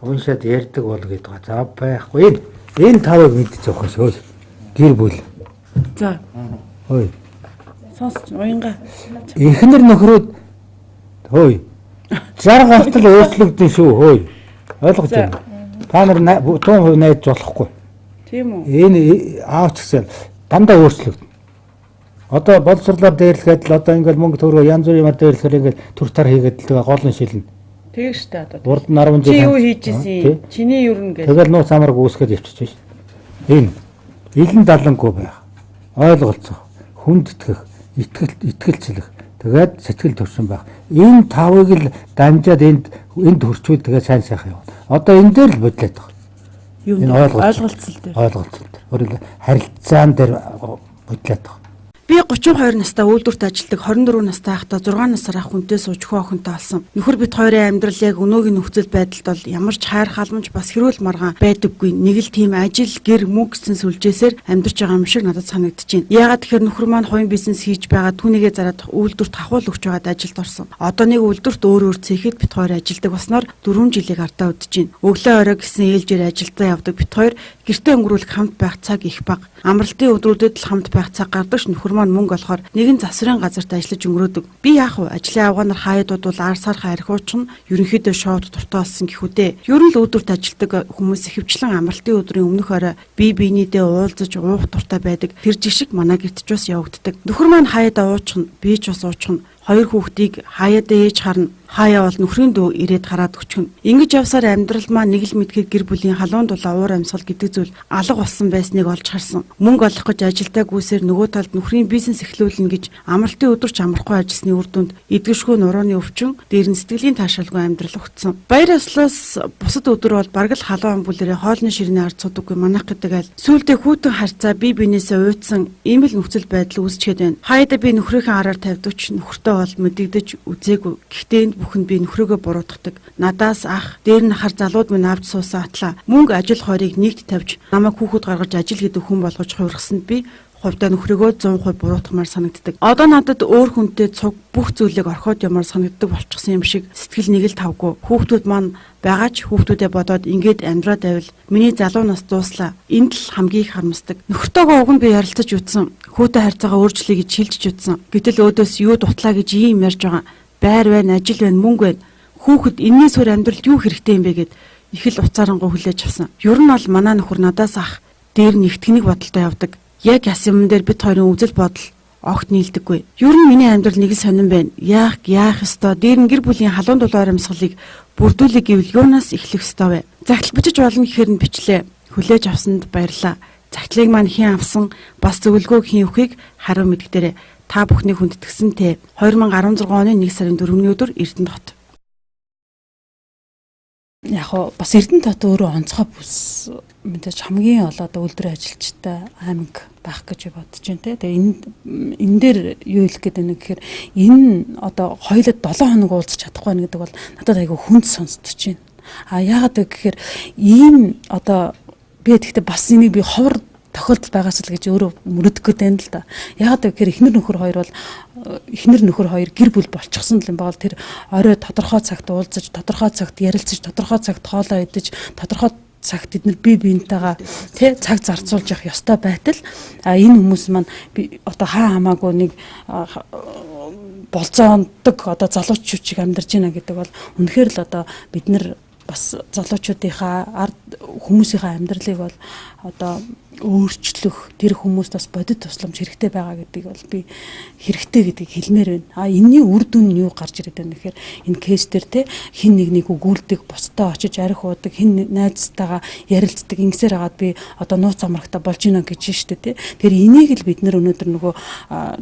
уншаад ярьдаг бол гэдэг байгаа. За байхгүй. Энэ тавыг мэдчих явах шүү. Гэр бүл. За. Хөөе. Сонсч уянга. Эхнэр нөхрүүд хөөе. 60 гартал өөрчлөгдөн шүү хөөе. Ойлгож байна. Та нар 100% найдаж болохгүй. Тийм үү? Энэ аав ч гэсэн дандаа өөрчлөгдөн. Одоо боловсрлоор дээрлэхэд л одоо ингээл мөнгө төгрөгөө янз бүрийн юмар дээрлэхээр ингээл төр тар хийгээд л гол нь шилнэ. Тэг штэ одоо. Урд нь 10 жил. Чи юу хийж исэн? Чиний юу нэ гэж. Тэгэл нууц амарг үүсгээд явчих шээ. Энэ илэн далангүй байх. Ойлголцох, хүндэтгэх, итгэлцлэх, тэгээд сэтгэл төрсөн байх. Энэ тавыг л дамжаад энд хөрчүүл тэгээд сайн сайхан явна. Одоо энэ дээр л бодлоод байгаа. Энэ ойлголцол дээр. Ойлголцол дээр. Өөрөөр харилцаан дээр бодлоод байгаа. Би 32 настай үйлдвэрт ажилладаг, 24 настай байхдаа 6 насаар ах хүнтэй сууж хүү охинтой болсон. Нөхөр бит хоёрын амьдрал яг өнөөгийн нөхцөл байдалд бол ямар ч хайр халамж бас хэрүүл маргаан байдаггүй. Нэг л тийм ажил, гэр, мөнгө гэсэн сүлжээсээр амьдарч байгаа юм шиг надад санагдаж байна. Яагаад тэгэхээр нөхөр маань хувийн бизнес хийж байгаа, түүнийгээ зараад үйлдвэрт хахуул өгч байгаад ажилд орсон. Одоо нэг үйлдвэрт өөр өөр цэхэд бит хоёр ажилладаг болсноор 4 жилийг ардаа үдэж байна. Өглөө орой гэсэн ээлжээр ажилдаа явдаг бит хоёр гэртээ өнгөрүүлэх хамт байх цаг их бага. Амралтын өдрүүдэд л хамт байх цаг гардаг ш нөхөр маань мөнгө олохоор нэгэн засварын газарт ажиллаж өнгөрөөдөг. Би яах вэ? Ажлын авгаанаар хаяад бодвол ар сархаа архиучин ерөнхийдөө шоуд дуртай болсон гэхүү дээ. Ер нь л үүдвэрт ажилладаг хүмүүс ихэвчлэн амралтын өдрийн өмнөх орой бие биенийдээ уулзаж уух дуртай байдаг. Тэр жишг манай гэрт ч бас явагддаг. Нөхөр маань хаяадаа уучхна, би ч бас уучхна. Хоёр хүүхдийг хаяадаа ээж харна. Хаяа бол нөхрийн дүү ирээд хараад өчгөн. Ингэж явсаар амьдрал маань нэг л мэдхээр гэр бүлийн халуун дулаа уур амьсгал гэдэг зүйл алга болсон байсныг олж харсан. Мөнгө олох гэж ажилдаа гүйсээр нөгөө талд нөхрийн бизнес эхлүүлнэ гэж амралтын өдөр ч амрахгүй ажилласны үр дүнд эдгэшгүй нурууны өвчин, дээр нь сэтгэлийн таашаалгүй амьдрал өгцсөн. Баяр ёслоос бусад өдөр бол бараг л халуун амбүлэрээ хоолны ширээний ард судаггүй манах гэдэг аль. Сүүлдээ хүүтэн харьцаа бие биенээсээ уйдсан ийм л нөхцөл байдал үүсчихэд байна. Хаяада би нөхрийнхээ араар тавьдаг ч нөхөртөө бол мэдэгдэж үзээгүй. Гэхдээ энд бүхэнд би нөхрөөгөө буруутгадаг. Надаас ах, дээр нь хар залууд минь авч суусан атлаа. Мөнгө ажил хоёрыг нэгт тавьж намайг хүүхэд гаргаж ажил гэдэг хүн болгож хувиргасанд би хувьдаа нөхрөөгөө 100% буруутгамаар санагддаг. Одоо надад өөр хүнтэй цуг бүх зүйлийг орхиод ямаар санагддаг болчихсон юм шиг сэтгэл нэг л тавгүй. Хүүхдүүд маань байгаа ч хүүхдүүдээ бодоод ингээд амьдраад байвал миний залуу нас дууслаа. Энд л хамгийн их харамсдаг. Нөхөртөөгөө уг нь би ярилцаж үтсэн. Хүүтэй харьцаагаа өөрчлөе гэж шилжиж үтсэн. Гэтэл өөдөөс юу дутлаа гэж ийм ярьж байгаа. Байр байна, ажил байна, мөнгө байна. Хүүхэд энэний сүр амьдралд юу хэрэгтэй юм бэ гэд их л уцаарангуй хүлээж авсан. Ер нь бол манай нөхөр надаас ах дээр нь ихтгэнийг бодолтой явдаг. Яг яс юм дээр бит хоёрын үзэл бодол огт нийлдэггүй. Ер нь миний амьдрал нэг л сонирн байна. Яах яах ёстой? Дээр нь гэр бүлийн халуун дулаан амьсгалыг бүрдүүлэх гэвэл юунаас эхлэх ёстой вэ? Загтал бичиж болно гэхээр нь бичлээ. Хүлээж авсанд баярлалаа. Загтлыг маань хэн авсан, бас зөвлөгөөг хэн өгөхийг хариу мэдгдээрэй. Та бүхний хүндэтгсэн тэ 2016 оны 1 сарын 4-ний өдөр Эрдэнэт хот. Яг хоо бас Эрдэнэт хот өөрөө онцгой бүс мэдээж хамгийн олон одоо үйлдвэрийн ажилчтай аймаг байх гэж би бодож байна те. Тэгээ энэ дээр юу хэлэх гээд байна гэхээр энэ одоо хоёулаа 7 хоног уулзах чадахгүй байна гэдэг бол надад айгүй хүнд сонсдож байна. А яагаад вэ гэхээр ийм одоо би тэгэхдээ бас энийг би ховор тохиолдол байгаас л гэж өөрөө мөрөдөх гээд байна л да. Яагаад вэ гэхээр эхнэр нөхөр хоёр бол эхнэр нөхөр хоёр гэр бүл болчихсон юм байгаа л тэр орой тодорхой цагт уулзаж, тодорхой цагт ярилцаж, тодорхой цагт хоолоо идэж, тодорхой цагт бид нар бие биентэйгээ тий цаг зарцуулж явах ёстой байтал а энэ хүмүүс маань би одоо хаа хамаагүй нэг болзоондог одоо залуучууд шиг амьдарч байна гэдэг бол үнэхээр л одоо бид нар бас залуучуудынхаа ард хүмүүсийнхаа амьдралыг бол одоо өөрчлөх тэр хүмүүст бас бодит тусламж хэрэгтэй байгаа гэдгийг бол би хэрэгтэй гэдгийг хэлмээр байна. А энэний үр дүн нь юу гарч ирээд байна гэхээр энэ кейс дээр те хин нэг нэг өгүүлдэг, бусдаа очиж арх уудаг, хин найзтайгаа ярилцдаг, ингэсээр хагаад би одоо нууц амрагта болж гинэ гэж штэ те. Тэр энийг л бид нэр өнөөдөр нөгөө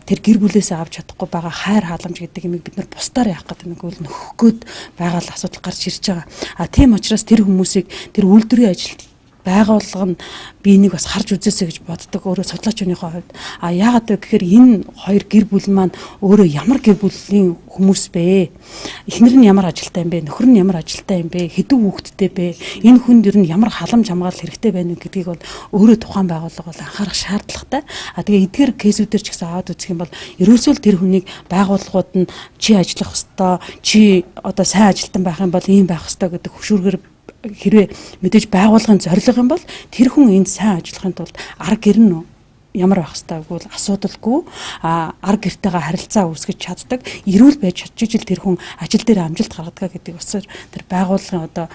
тэр гэр бүлээсээ авч чадахгүй байгаа хайр халамж гэдэг юмыг бид нар бусдаар яах гэдэг нэг үл нөхөх гээд байгаа л асуудал гарч ирж байгаа. А тийм учраас тэр хүмүүсийг тэр үйлдвэрийн ажилд байгууллага нь би энийг бас харж үзээсэй гэж боддог өөрөө судлаачныхоо хувьд. А яагаад вэ гэхээр энэ хоёр гэр бүл маань өөрөө ямар гэр бүлийн хүмүүс бэ? Эхнэр нь ямар ажилтай юм бэ? Нөхөр нь ямар ажилтай юм бэ? Хэдэн хүүхэдтэй бэ? Энэ хүнд ер нь ямар халамж хамгаалал хэрэгтэй байна вэ гэдгийг бол өөрөө тухайн байгууллага бол анхаарах шаардлагатай. А тэгээ эдгээр кейсүүдээр ч гэсэн аваад үзэх юм бол ерөөсөө л тэр хүнийг байгууллагууд нь чи ажиллах ёстой, чи одоо сайн ажилтан байх юм бол ийм байх ёстой гэдэг хөшүүргээр хэрвээ мэдээж байгууллагын зорилго юм бол тэр хүн энд сайн ажиллахын тулд арга гэр нь ямар байх ёстой гэвэл асуудалгүй арга гэртэйгээ харилцаа үүсгэж чаддаг, эрүүл байж чадчихжил тэр хүн ажил дээр амжилт гаргадаг гэдгийг бас тэр байгууллагын одоо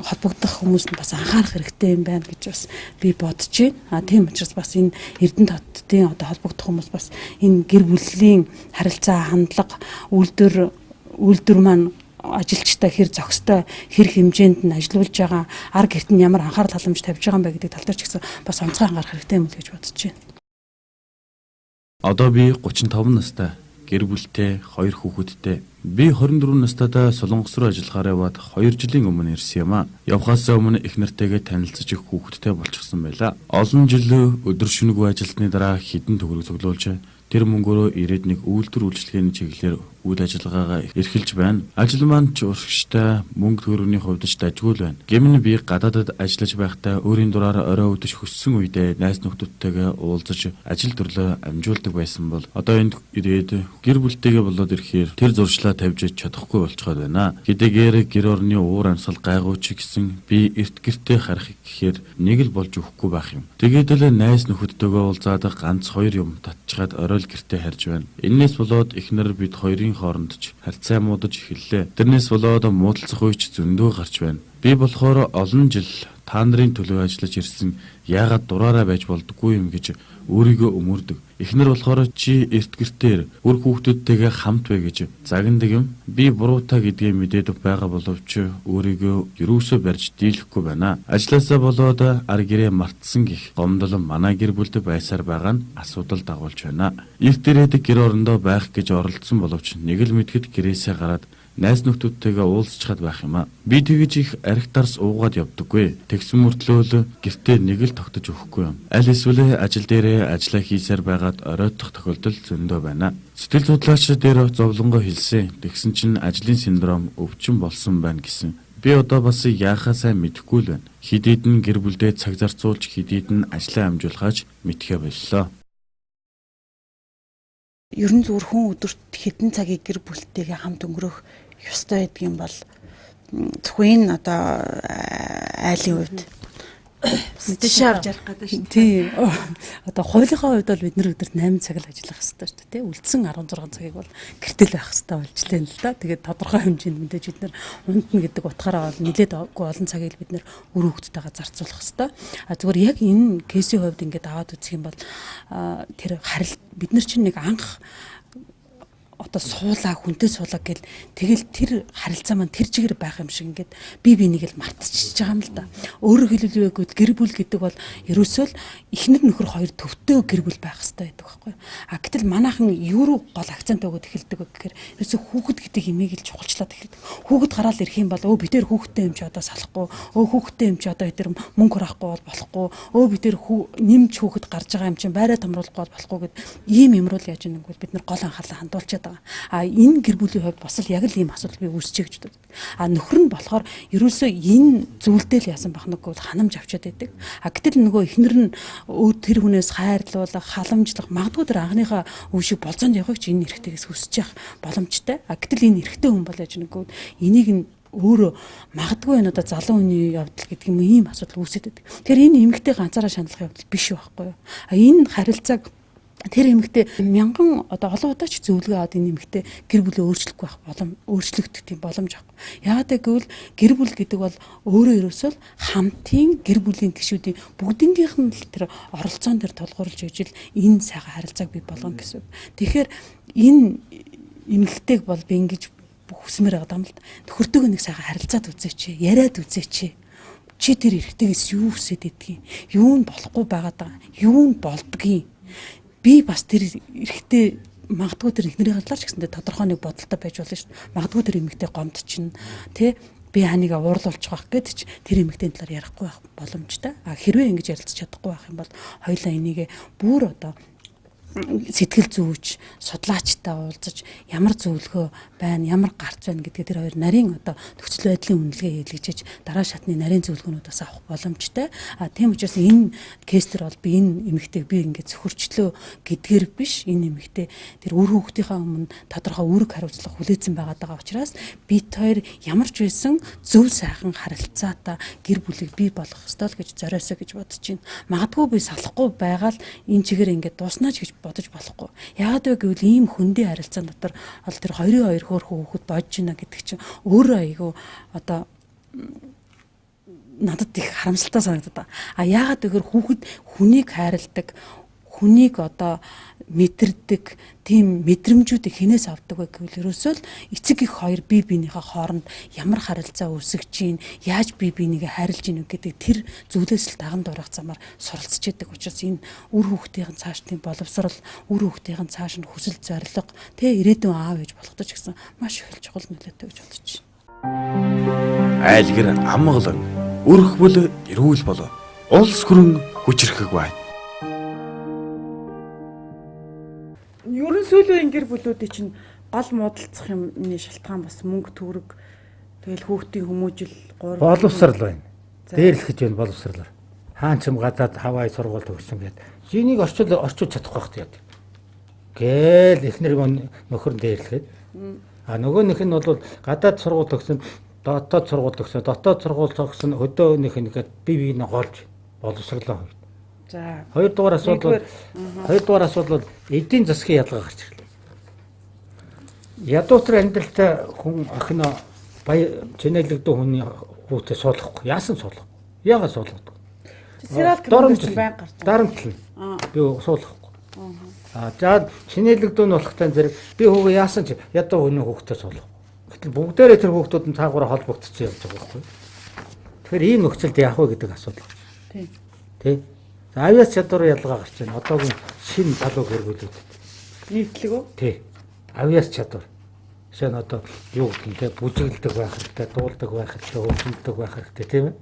холбогдох хүмүүс нь бас анхаарах хэрэгтэй юм байна гэж бас би бодож байна. А тийм учраас бас энэ Эрдэнэт хотын одоо холбогдох хүмүүс бас энэ гэр бүлийн харилцаа, хандлага, үйлдвэр маань ажилчтай хэр зохистой, хэр хэмжээнд нь ажилуулж байгаа, ар гэрт нь ямар анхаарал халамж тавьж байгаа юм бэ гэдэг тал дээр ч гэсэн бас онцгой анхаарах хэрэгтэй юм л гэж бодож байна. Одоо би 35 настай, гэр бүлтэй, 2 хүүхэдтэй. Би 24 настайдаа Солонгос руу ажиллахаар яваад 2 жилийн өмнө ирсэн юм аа. Явхаас өмнө их нартайгаа танилцаж их хүүхэдтэй болчихсон байлаа. Олон жил өдөр шөнөгүй ажилласны дараа хэдэн төгрөг цуглуулж Тэр мөнгөөрөө ирээд нэг үйлдвэр үйлчилгээний чиглэлээр үйл ажиллагаагаа эрхэлж байна. Ажил маань ч урагштай, мөнгө төгрөгийн хувьд ч дажгүй л байна. Гэмн би гадаадад ажиллаж байхдаа өөрийн дураараа орой үдэж хүссэн үедээ найз нөхдөдтэйгээ уулзаж ажил төрлөө амжуулдаг байсан бол одоо энд ирээд гэр бүлтэйгээ болоод ирэхээр тэр зуршлаа тавьж чадахгүй болцоход байна. Хэдийгээр гэр орны уур амьсгал гайгүй ч гэсэн би эрт гэртээ харах гэхээр нэг л болж өгөхгүй байх юм. Тэгээд л найз нөхөдтэйгээ уулзаад ганц хоёр юм татчгаад орой л гэртээ харж байна. Эннээс болоод эхнэр бид хоёрын хооронд ч харьцаа муудаж эхэллээ. Тэрнээс болоод муудалцах үе ч зөндөө гарч байна. Би болохоор олон жил та нарын төлөө ажиллаж ирсэн, яагаад дураараа байж болдоггүй юм гэж өөрийгөө өмөрдөг. Эхнэр болохоор чи эрт гэртээ үр хүүхдүүдтэйгээ хамт бай гэж загнадаг юм. Би буруутай гэдгээ мэдээд байгаа боловч өөрийгөө ерөөсөө барьж дийлэхгүй байна. Ажлаасаа болоод ар гэрээ мартсан гэх гомдол манай гэр бүлд байсаар байгаа нь асуудал дагуулж байна. Эрт ирээд гэр орондоо байх гэж оролдсон боловч нэг л мэдгэд гэрээсээ гараад найз нөхдөдтэйгээ уулзчхад байх юм а. Би тэгэж их архитарс уугаад явдаггүй. Тэгсэн мөртлөө л гэртээ нэг л тогтож өгөхгүй юм. Аль эсвэл ажил дээрээ ажиллаа хийсээр байгаад оройтох тохиолдол зөндөө байна. Сэтгэл судлаач дээр зовлонгоо хэлсэн. Тэгсэн чинь ажлын синдром өвчин болсон байна гэсэн. Би одоо бас яахаа сайн мэдэхгүй л байна. Хэдийд нь гэр бүлдээ цаг зарцуулж, хэдийд нь ажлаа амжуулахаач мэдхээ боллоо. Ер нь зүгээр хүн өдөрт хэдэн цагийг гэр бүлтэйгээ хамт өнгөрөөх ёстой байдгийн бол зөвхөн энэ одоо айлын хувьд жишээ авч ярих гэдэг шүү дээ. Тийм. Одоо хуулийнхаа хувьд бол бид нэр өдөрт 8 цаг л ажиллах ёстой шүү дээ, тийм. Үлдсэн 16 цагийг бол гэртэл байх ёстой болж лээ л да. Тэгээд тодорхой хэмжээнд мэдээж бид нэр унтна гэдэг утгаараа бол нэлээд олон цагийг бид нэр үр хөвгттэйгээ зарцуулах ёстой. А зүгээр яг энэ кейсийн хувьд ингээд аваад үзэх юм бол тэр харил бид нар чинь нэг анх одоо суулаа хүнтэй суулаа гэл тэгэл тэр харилцаа маань тэр чигээр байх юм шиг ингээд би бинийг л мартчихж байгаа юм л да. Өөрөөр хэлбэл юу гэвэл гэр бүл гэдэг бол ерөөсөө л эхнэр нөхөр хоёр төвтэй гэр бүл байх хэрэгтэй байдаг байхгүй юу. А гэтэл манайхан юу руу гол акцент өгөөд эхэлдэг вэ гэхээр ерөөсөө хүүхэд гэдэг имийг л чухалчлаад эхэлдэг. Хүүхэд гараал ирэх юм бол өө бид тэр хүүхэдтэй юм чи одоо салахгүй, өө хүүхэдтэй юм чи одоо тэр мөнгө хураахгүй бол болохгүй, өө бид тэр нэмж хүүхэд гарч байгаа юм чинь байраа томруулахгүй бол болохгүй гэд ийм юмруу яаж нэг бол бид нар гол анхаарлаа хандуулчихад байгаа. А энэ гэр бүлийн хувьд бас л яг л ийм асуудал би үүсчээ гэж боддог. А нөхөр нь болохоор ерөөсөө энэ зүйлдээ л яасан байх нэг бол ханамж авчиад байдаг. А гэтэл нөгөө эхнэр нь өө тэр хүнээс хайрлуулах, халамжлах, магадгүй тэр анхныхаа үе шиг болзоонд явахыг ч энэ эрэгтэйгээс хүсэж явах боломжтой. А гэтэл энэ эрэгтэй хүн бол яаж нэг энийг нь өөрөө магадгүй энэ одоо залуу хүний явдал гэдэг юм ийм асуудал үүсээд байдаг. Тэгэхээр энэ эмэгтэй ганцаараа шаналх явдал биш байхгүй юу? А энэ харилцааг тэр эмэгтэй мянган одоо олон удаа ч зөвлөгөө аваад энэ эмэгтэй гэр бүлээ өөрчлөхгүй байх боломж, өөрчлөгдөх тийм боломж авахгүй. Яагаад гэвэл гэр бүл гэдэг бол өөрөө ерөөсөө л хамтын гэр бүлийн гишүүдийн бүгднгийнх нь л тэр оролцоон дээр тулгуурлаж ижил энэ сайхан харилцааг бий болгоно гэсэн үг. Тэгэхээр энэ эмэгтэйг бол би ингэж хүсмээр байгаа юм л да. Нөхөртөөгөө нэг сайхан харилцаад үзээч, яриад үзээч. Чи тэр эрэгтэйгээс юу хүсээд идэгин? Юу нь болохгүй байгаад байгаа? Юу нь болдгийг? Би бас тэр эрэгтэй магадгүй тэр эхнэрийн талаар ч гэсэндээ тодорхой нэг бодолтой байж болно шүү дээ. Магадгүй тэр эмэгтэй гомд чинь тий би ханийг уурлуулчих байх гээд ч тэр эмэгтэйн талаар ярихгүй байх боломжтой. А хэрвээ ингэж ярилцаж чадахгүй байх юм бол хоёулаа энийг бүр одоо сэтгэл зүйч, судлаачтай уулзаж ямар зөвлөгөө байна, ямар гарц байна гэдгээ тэр хоёр нарийн одоо нөхцөл байдлын үнэлгээ хийлгэж дараа шатны нарийн зөвлөгөөнүүдээс авах боломжтой. А тийм учраас энэ кейс төр бол би энэ эмэгтэйг би ингээд зөвхөрчлөө гэдгээр биш, энэ эмэгтэй тэр үр хүүхдийнхээ өмнө тодорхой үүрэг хариуцлага хүлээсэн байгаад байгаа учраас бид хоёр ямар ч байсан зөв сайхан харилцаатай гэр бүлийг бий болгох ёстой л гэж зориосоо гэж бодож байна. Магадгүй би салахгүй байгаа л энэ чигээр ингээд дууснаа ч гэж бодож болохгүй. Яагаад вэ гэвэл ийм хөндийн харилцаан дотор бол тэр хоёрын хоёр хөөрхөн хүүхэд бодж гинэ гэдэг чинь өөрөө айгүй одоо надад их харамсалтай санагдаад байгаа. А яагаад гэвэл хүүхэд хүнийг хайрладаг, хүнийг одоо мэдэрдэг тийм мэдрэмжүүдийг хинээс авдаг вэ гэвэл ерөөсөө л эцэг их хоёр бие биенийхээ хооронд ямар харилцаа үүсгэж чинь, яаж бие бинийгээ хайрлаж ийн гэдэг тэр зүйлээс л даган дуурах замаар суралцж идэг учраас энэ үр хүүхдийн цааш тийм боловсрал, үр хүүхдийн цааш нь хүсэл зорилго, тэ ирээдүйн аав ээж болох гэж гэсэн маш их чухал нөлөөтэй гэж бодож байна. Айлгэр амгалан, өрхбөл эрүүл болоо. Улс хүрэн хүчрхэг бай. сүүлийн үеийн гэр бүлүүдийн чинь гол муудалцах юмны шалтгаан бас мөнгө төгрөг, тэгэл хүүхдийн хүмүүжил 3 боловсрал байна. Дээрлэх гэж байна боловсралаар. Хаан ч юм гадаад Хавай сургууль төгссөн гэдэг. Энийг орчуулж чадахгүй байх яа. Гээл эхнэр нөхөр нь дээрлэхэд. А нөгөөнийх нь бол гадаад сургууль төгсөн, дотоод сургууль төгсөн, дотоод сургууль төгсөн хөдөөнийх нь гээд бие биенээ голж боловсрлоо хувьд. За. Хоёрдугаар асуудал бол эдийн засгийн ялгаа гарч ирлээ. Ядуутар амьдралтай хүн охиноо баян чинэлэгдэн хүний хүүхдээ суулгахгүй. Яасан суулгах? Яагаад суулгадаг? Сериал кино байнга гарч байгаа. Дарамтлна. Би суулгахгүй. А за чинэлэгдэн болохтай зэрэг би хүүгээ яасан ч ядуу хүний хүүхдээ суулгах. Гэтэл бүгдээрээ тэр хүүхдүүд нь цаагаараа холбогдсон явж байгаа байхгүй. Тэгэхээр ийм нөхцөлд яах вэ гэдэг асуудал. Тийм. Тэ? За авиас чадвар ялгаа гарч байна. Одоогийн шинэ залуу гэр бүлүүдэд. Нийтлэг үү? Тий. Авиас чадвар. Жишээ нь одоо юу гэдэг нь те бүжиглдэг байх хэрэгтэй, дуулдаг байх хэрэгтэй, хөгжүүлдэг байх хэрэгтэй, тийм ээ?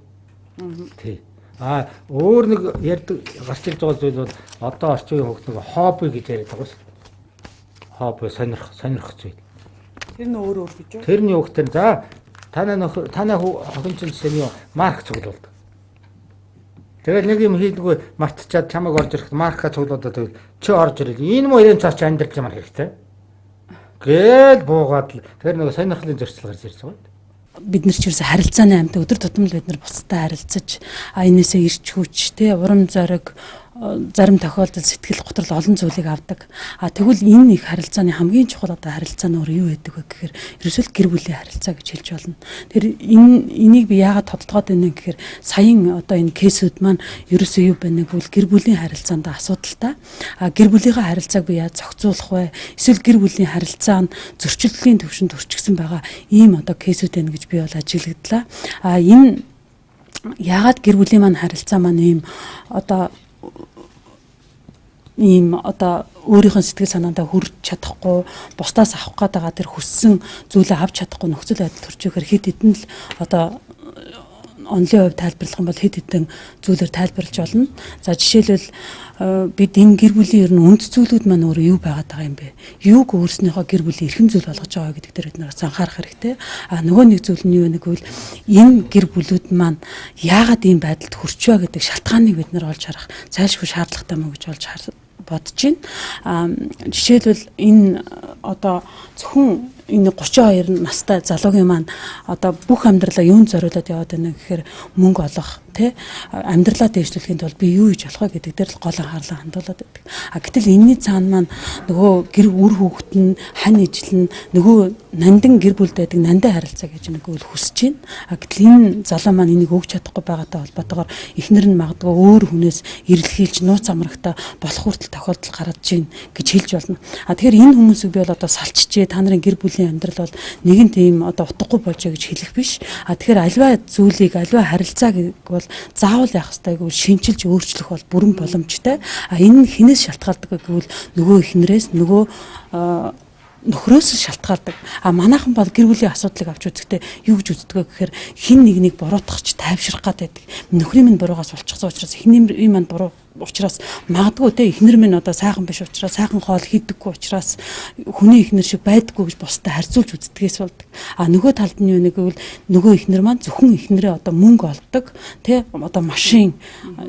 Тий. А өөр нэг ярьдаг гарч ирж байгаа зүйл бол одоо орчин үеийн хүүхд нэг хобби гэж яриад байгаа шүү. Хобби сонирхох зүйл. Тэр нь өөр өөр гэж юу? Тэр нь юу гэхээр за танай нөхөр танай охин чинь жишээ нь юу марк цуглуулдаг. Тэгэл нэг юм хийдэггүй мартчаад чамайг орж ирэхэд марка цуглуулдаг тэгвэл чи орж ирэл энэ мó 90 цаач амьдрал ямар хэрэгтэй. Гээл буугаад л тэр нэг сонирхлын зөрчил гарч ирж байгаа. Бид нар ч ерөөсө харилцааны амьд өдөр тутам л бид нар бусдад харилцаж энээсээ ирч хүч те урам зориг зарим тохиолдолд сэтгэл готрол олон зүйлийг авдаг. А тэгвэл энэ их харилцааны хамгийн чухал одоо харилцаа нь өөр юу байдаг вэ гэхээр ерөөсөө л гэр бүлийн харилцаа гэж хэлж болно. Тэр энийг би яагаад тодтогоод байна гэхээр саяын одоо энэ кейсүүд маань ерөөсөө юу байна гэвэл гэр бүлийн харилцаанд асуудалтай. А гэр бүлийнхээ харилцааг би яаж зохицуулах вэ? Эсвэл гэр бүлийн харилцаа нь зөрчилдөлийн төвшөнд хүрчихсэн байгаа ийм одоо кейсүүд байна гэж би бол ажиглагдлаа. А энэ яагаад гэр бүлийн маань харилцаа маань ийм одоо өөрийнх нь сэтгэл санаандаа хүрч чадахгүй, бусдаас авах гээд байгаа тэр хүссэн зүйлээ авч чадахгүй нөхцөл байдал төрж ихээр хэд хэдэн л одоо онлын хувьд тайлбарлах юм бол хэд хэдэн зүйлээр тайлбарлаж болно. За жишээлбэл бид энэ гэр бүлийн ер нь үнд зүйлүүд маань өөрөө юу байгаад байгаа юм бэ? Юуг өөрснийхөө гэр бүлийн эрхэм зүйл болгож байгаа гэдэг дээр бид нар бас анхаарах хэрэгтэй. А нөгөө нэг зүйл нь юу вэ гэвэл энэ гэр бүлүүд маань яагаад ийм байдалд хүрч вэ гэдэг шалтгааныг бид нар олж харах зайлшгүй шаардлагатай мөн гэж олж бодож байна. Жишээлбэл энэ одоо зөвхөн энэ 32 настай залуугийн маань одоо бүх амьдралаа юунд зориулаад яваад байна гэхээр мөнгө олох, тий, амьдралаа дээшлүүлэхийн тулд би юу хийж болох вэ гэдэг дээр л гол анхаарлаа хандуулад байдаг. А гэтэл энэний цаана маань нөгөө гэр үр хүүхэд нь хань ижил нь нөгөө нандин гэр бүлд байдаг нандин харилцаа гэж нэг үл хүсэж байна. А гэтэл энэ залуу маань энийг өгч чадахгүй байгаатай холбоотойгоор эхнэр нь магадгүй өөр хүнээс эрэлхийлж нууц амрагтай болох хүртэл тохиолдол гарч байна гэж хэлж болно. А тэгэхээр энэ хүмүүсийг би бол одоо салчжээ та нарын гэр бүлийн амьдрал бол нэгэн тийм одоо утгагүй болжээ гэж хэлэх биш. А тэгэхээр альва зүйлийг альва харилцааг бол заавал яах ёстой гэвэл шинчилж өөрчлөх бол бүрэн боломжтой. А энэ нь хинээс шалтгаалдаг вэ гэвэл нөгөө эхнэрээс нөгөө нөхрөөс шалтгаалдаг. А манайхан бол гэр бүлийн асуудлыг авч үзэхдээ юу гэж үздэг вэ гэхээр хин нэг нэг буруутгах ч тайвшрах гад байдаг. Нөхрийн минь буруугаас болчихсон учраас эхнэрийн маань буруу учраас магадгүй те эхнэр минь одоо сайхан биш учраас сайхан хоол хийдэггүй учраас хүний эхнэр шиг байдаггүй гэж бусдад харьцуулж үздэгээс болдог. А нөгөө талд нь юу нэг гэвэл нөгөө эхнэр маань зөвхөн эхнэрээ одоо мөнгө олдог те одоо машин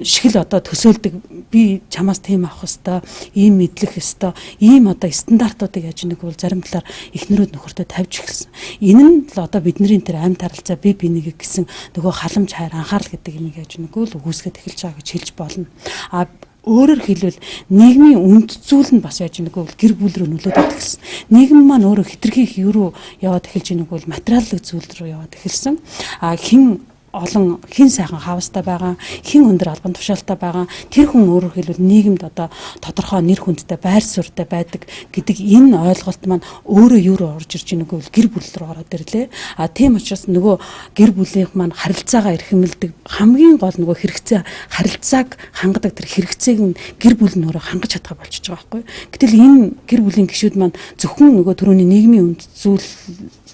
шиг л одоо төсөөлдөг, би чамаас тийм авах хэвээр, ийм мэдлэх хэвээр, ийм одоо стандартуудыг яаж нэг бол зарим талаар эхнэрүүд нөхөртөө тавьж эхэлсэн. Энэ нь л одоо бидний тэр амьд харилцаа би бинийг гэсэн нөгөө халамж хайр анхаарал гэдэг юм яаж нэг л үүсгээд эхэлж байгаа гэж хэлж болно. А өөрөөр хэлбэл нийгмийн үнд зүйл нь бас яаж нэг бол гэр бүл рүү нөлөөлөд эхэлсэн. Нийгэм маань өөрөө хитрхи их юу руу яваад эхэлж нэг бол материаллык зүйл рүү яваад эхэлсэн. А хин олон хин сайхан хавстай байгаа, хин өндөр албан тушаалтай байгаа, тэр хүн өөрөөр хэлбэл нийгэмд одоо тодорхой нэр хүндтэй байр суурьтай байдаг гэдэг энэ ойлголт маань өөрөө юу руу орж ирж байгаа гэвэл гэр бүл рүү ороод ирлээ. А тийм учраас нөгөө гэр бүлийнх маань харилцаагаа эрхэмлдэг хамгийн гол нөгөө хэрэгцээ харилцааг хангадаг тэр хэрэгцээг нь гэр бүл нь өөрөө хангаж чадхаа болчихж байгаа байхгүй. Гэтэл энэ гэр бүлийн гишүүд маань зөвхөн нөгөө түрүүний нийгмийн үнд зүйл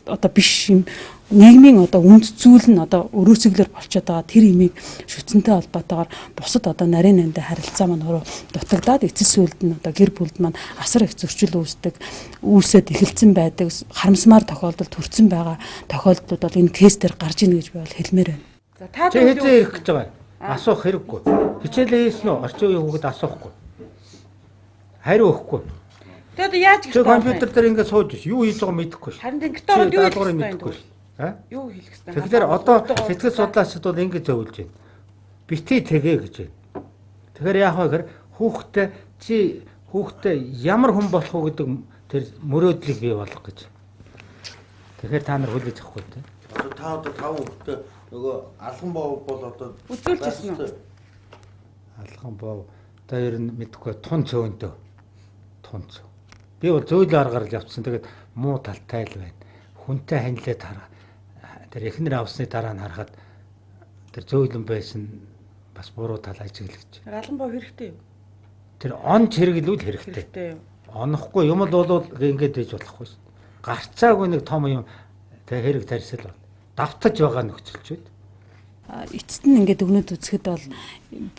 одоо биш юм Нийгмийн одоо үнд зүйл нь одоо өрөөсөглөр болчиход байгаа тэр имийг шүтсэнтэй холбоотойгоор бусад одоо нарийн нандин харилцаа маань өөрөө дутагдаад эцэс сүүлд нь одоо гэр бүлд маань асар их зөрчил үүсдэг, үүсээд эхэлсэн байдаг, харамсмаар тохиолдол төрсэн байгаа тохиолдлууд бол энэ кейс дээр гарч ийн гэж би бол хэлмээр байна. За та хэзээ ирэх гэж байгаа? Асуух хэрэггүй. Хичээлээ хийсэн үү? Орчин үеийн хүүхэд асуухгүй. Хариу өгөхгүй. Тэгээд яаж гэж компьютер дээр ингээд сууж юу хийж байгааг мэдэхгүй ш. Харин гэртээ ороод юу хийж мэдэхгүй ш. Юу хэлэх ёстой. Тэгэхээр одоо сэтгэл судлаачид бол ингэж зөвлөж байна. Бити тэгэ гэж байна. Тэгэхээр яах вэ гэхээр хүүхдээ чи хүүхдээ ямар хүн болох уу гэдэг тэр мөрөөдлийг бий болгох гэж. Тэгэхээр та нар хүлээж авахгүй тийм. Одоо та одоо 5 хүүхдээ нөгөө алган бов бол одоо үзүүлж ирсэн үү? Алган бов одоо ер нь мэдхгүй тун цөөнтөө. Тун цөөн. Би бол зөөлөн аргаар л явцсан. Тэгээд муу талтай л байна. Хүнтэй ханилаад хараа. Тэр эхнэр авсны дараа нь харахад тэр зөөлөн байсан бас буруу тал ажиглаж. Алган бов хэрэгтэй юу? Тэр онч хэрэглүүл хэрэгтэй. Онохгүй юм л бол ингэж байж болохгүй шин. Гарцаагүй нэг том юм тэг хэрэг тарьсал бол давтаж байгаа нөхцөлчүүд. Эцэст нь ингээд өгнөд үзэхэд бол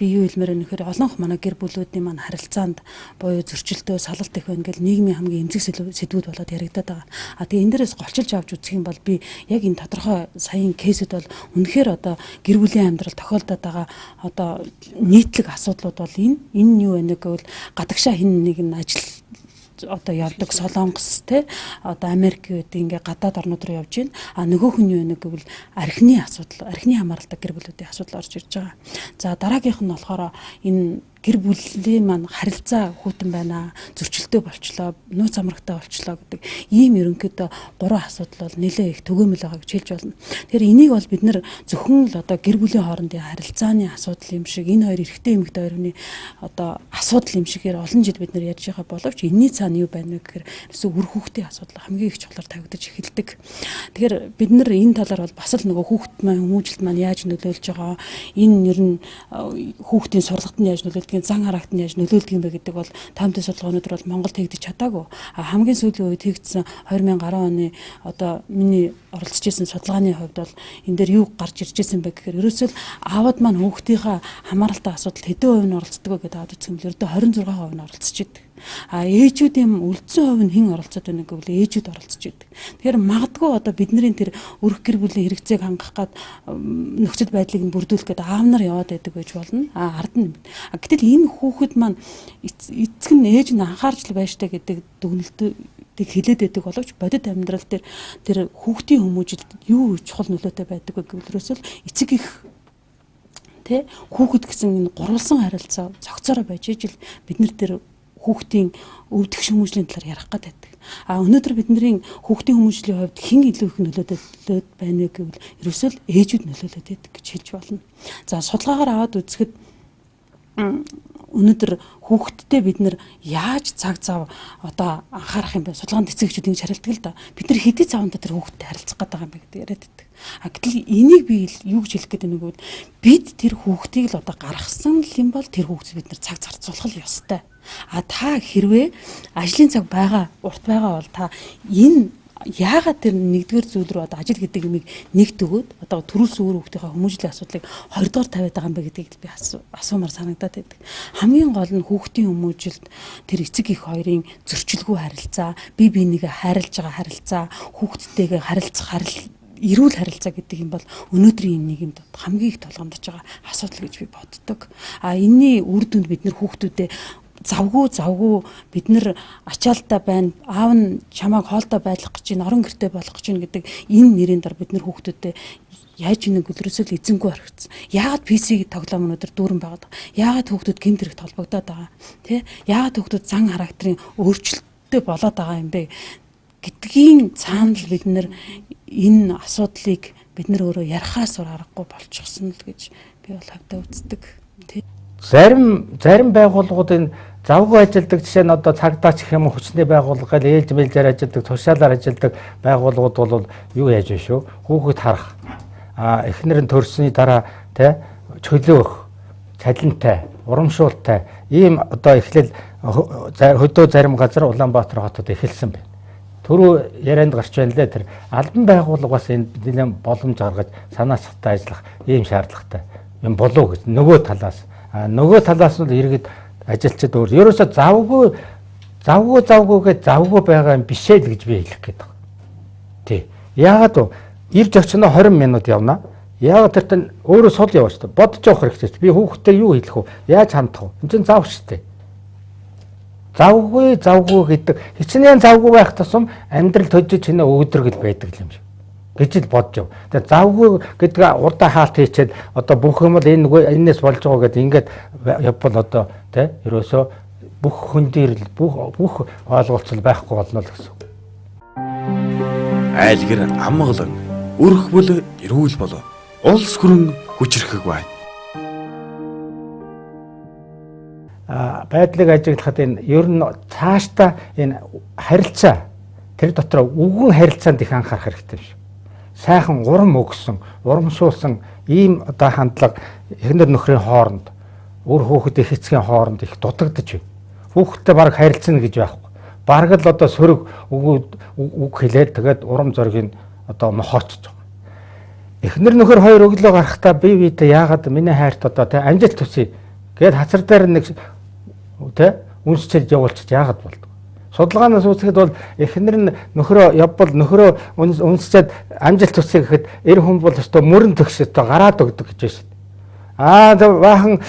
би юу хэлмээр байна гэхээр олонх манай гэр бүлүүдийн маань харилцаанд буюу зөрчилдөө салалт их байна гэл нийгмийн хамгийн эмзэг сэдвүүд болоод яригадаад байгаа. А тэгээ энэ дээрээс голчилж авч үзэх юм бол би яг энэ тодорхой саяын кейсүүд бол үнэхээр одоо гэр бүлийн амьдрал тохиолдоод байгаа одоо нийтлэг асуудлууд бол энэ юу вэ гэвэл гадагшаа хин нэг нь ажил одоо явдаг Солонгос те одоо Америк гэдэг ингээ гадаад орнууд руу явж байна. А нөгөөх нь юу вэ гэвэл архины асуудал, архины хамааралтай гэр бүлүүдийн асуудал орж ирж байгаа. За дараагийнх нь болохоор энэ гэр бүлийн маань харилцаа хүйтэн байна, зөрчилтэй болчлоо, нууц амрагтай болчлоо гэдэг ийм ерөнхийдөө гурван асуудал бол нэлээ их түгээмэл байгаа гэж хэлж болно. Тэгэхээр энийг бол бид нэр зөвхөн л одоо гэр бүлийн хоорондын харилцааны асуудал юм шиг энэ хоёр эрэгтэй эмэгтэй хоёрын одоо асуудал юм шигээр олон жил бид нэр ярьж байгаа боловч энэний цаана юу байна вэ гэхээр ерөөсөө үр хүүхдийн асуудал хамгийн их чухлаар тавигдаж эхэлдэг. Тэгэхээр бид нэр энэ талаар бол бас л нөгөө хүүхд маань хүмүүжлэлт маань яаж нөлөөлж байгаа, энэ ер нь хүүхдийн сурлагт нь яаж нөлөөлдөг, зан харагт нь яаж нөлөөлдөг юм бэ гэдэг бол таамтын судалгаа өнөөдөр бол Монголд хийгдэж чадаагүй. А хамгийн сүүлийн үед хийгдсэн 2010 оны одоо миний оролцож исэн судалгааны хувьд бол энэ дээр юу гарч ирж исэн бэ гэхээр ерөөсөө л аавд маань хүүхдийнхээ хамааралтай асуудалд хэдэн хувь нь оролцдог вэ гэдэг аваад үзэх юм бол ердөө 26% нь оролцож идэг. А ээжүүдийн үлдсэн хувь нь хэн оролцоод байна гэвэл ээжүүд оролцож идэг. Тэгэхээр магадгүй одоо бидний тэр өрх гэр бүлийн хэрэгцээг хангах гад нөхцөл байдлыг нь бүрдүүлэх гээд аав нар яваад байдаг байж болно. А ард нь. Гэтэл энэ хүүхэд маань эцэг нь ээж нь анхаарч л байж та гэдэг дүгнэлтийг хэлээд байдаг боловч бодит амьдрал дээр тэр хүүхдийн хүмүүжилд юу чухал нөлөөтэй байдаг вэ гэвэл ерөөсөө л эцэг их тэ хүүхэд гэсэн энэ гурвалсан харилцаа цогцоороо байж ижил бид нар тэр хүүхдийн өвдөх хүмүүжлийн талаар ярих гээд байдаг. А өнөөдөр бидний хүүхдийн хүмүүжлийн хувьд хэн илүү их нөлөөлөд байна вэ гэвэл ерөөсөө л ээжүүд нөлөөлөд байдаг гэж хэлж болно. За судалгаагаар аваад үзэхэд өнөөдөр хүүхдтэй бид нар яаж цаг зав одоо анхаарах юм бэ? Судалгаанд эцэгчүүд ингэж харилдаг л да. Бид нар хэдий цаванда тэр хүүхдтэй харилцах гээд байгаа юм бэ гэдэг яриад байдаг. А гэтэл энийг би юу гэж хэлэх гээд байна гэвэл бид тэр хүүхдийг л одоо гаргасан л юм бол тэр хүүхдэд бид нар цаг зарцуулах л ёстой. А та хэрвээ ажлын цаг байгаа, урт байгаа бол та энэ яагаад тэр нэгдүгээр зүйл рүү одоо ажил гэдэг юмыг нэгт өгөөд одоо төрүүлсэн үр хүүхдийнхээ хүмүүжлийн асуудлыг хоёрдугаар тавиад байгаа юм бэ гэдгийг би асуумар санагдаад байдаг. Хамгийн гол нь хүүхдийн хүмүүжилд тэр эцэг их хоёрын зөрчилгүй харилцаа, бие биенийгээ хайрлаж байгаа харилцаа, хүүхдтэйгээ харилцах эрүүл харилцаа гэдэг юм бол өнөөдрийн энэ нийгэмд хамгийн их тулгамдж байгаа асуудал гэж би боддог. А энэний үр дүнд бид нэр хүүхдүүдэд завгүй бид нэр ачаалтаа байна, аав нь чамайг хоолтой байлгах гэж байна, орон гэртээ болгох гэж байна гэдэг энэ нэрийн дор бид нэр хүүхдүүдэд яаж нэг өдрөөсөө л эзэнгүй орхицсан. Яагаад PC тоглоом өнөөдөр дүүрэн байгаад байгаа? Яагаад хүүхдүүд гэмт хэрэгт холбогдоод байгаа? Тэ? Яагаад хүүхдүүд зан характерын өөрчлөлттэй болоод байгаа юм бэ гэдгийн цаана л бид нэр энэ асуудлыг бид нэр өөрөө ярихаас өөр аргагүй болчихсон л гэж би бол хавьдаа үздэг. Тэ? Зарим байгууллагууд энэ завгүй ажилладаг, жишээ нь одоо цагдаач гэх юм уу, хүчний байгууллага гэл ээлж мэлжээр ажилладаг, тушаалаар ажилладаг байгууллагууд бол юу яаж вэ шүү? Хүүхэд харах. А эхнэр нь төрсний дараа тэ чөлөөх, цалинтай, урамшуултай ийм одоо эхлэл хөдөө зарим газар Улаанбаатар хотод эхэлсэн байна. Түрүү ярианд гарч байна лээ, тэр албан байгууллага бас энэ нэлээд боломж гаргаж санаацтай ажиллах ийм шаардлагатай юм болов гэж нөгөө талаас. Нөгөө талаас нь иргэд ажилчид өөр ерөөсөө завгүй гэж завгүй байгаа юм биш ээ л гэж би хэлэх гээд байгаа. Тий. Яагаад вэ? Ирж очино 20 минут явна. Яагаад тэр тань өөрөө сул яваа шүү дээ. Бодож явах хэрэгтэй. Би хүүхдтэй юу хэлэх вэ? Яаж хандах вэ? Энд чинь зав шүү дээ. Завгүй гэдэг хичнээн завгүй байх тусам амьдрал төжиж чинээ өөдрөгөл байдаг юм шиг гэж л бодож яв. Тэгээ завгүй гэдэг урдаа хаалт хийчихэд одоо бүх юм л энэ энэс болж байгаа гэдэг ингээд явбал одоо тий ерөөсөө бүх хөндийрэл бүх ойлголцол байхгүй болно л гэсэн. Айлгэр амгалан өрх бүл эрүүл болов. Улс хүрэн хүчрхэг бай. Байдлыг ажиглахад энэ ер нь цаашдаа энэ харилцаа тэр дотор үгэн харилцаанд их анхаарах хэрэгтэй биш. Сайхан урам өгсөн, урамшуулсан ийм одоо хандлага эхнэр нөхрийн хооронд, үр хүүхэд их эцгийн хооронд их дутагдаж байна. Хүүхэдтэй бараг харилцана гэж байхгүй. Бараг л одоо сөрөг үг хэлээд тэгээд урам зоригийг одоо мохоочж байгаа. Эхнэр нөхөр хоёр өглөө гарахдаа бие биедээ яагаад миний хайрт одоо тэ амжилт хүсье гээд хацар дээр нэг тэ үнсчээд явуулчих яагаад болдог. Судалгаанаас үзэхэд бол эхнэр нь нөхрөө явбал нөхрөө үнсчээд амжилт хүсье гэхэд эр хүн бол өстө мөрөн төгс өстө гараад өгдөг гэж байна шүү дээ. Аа баахан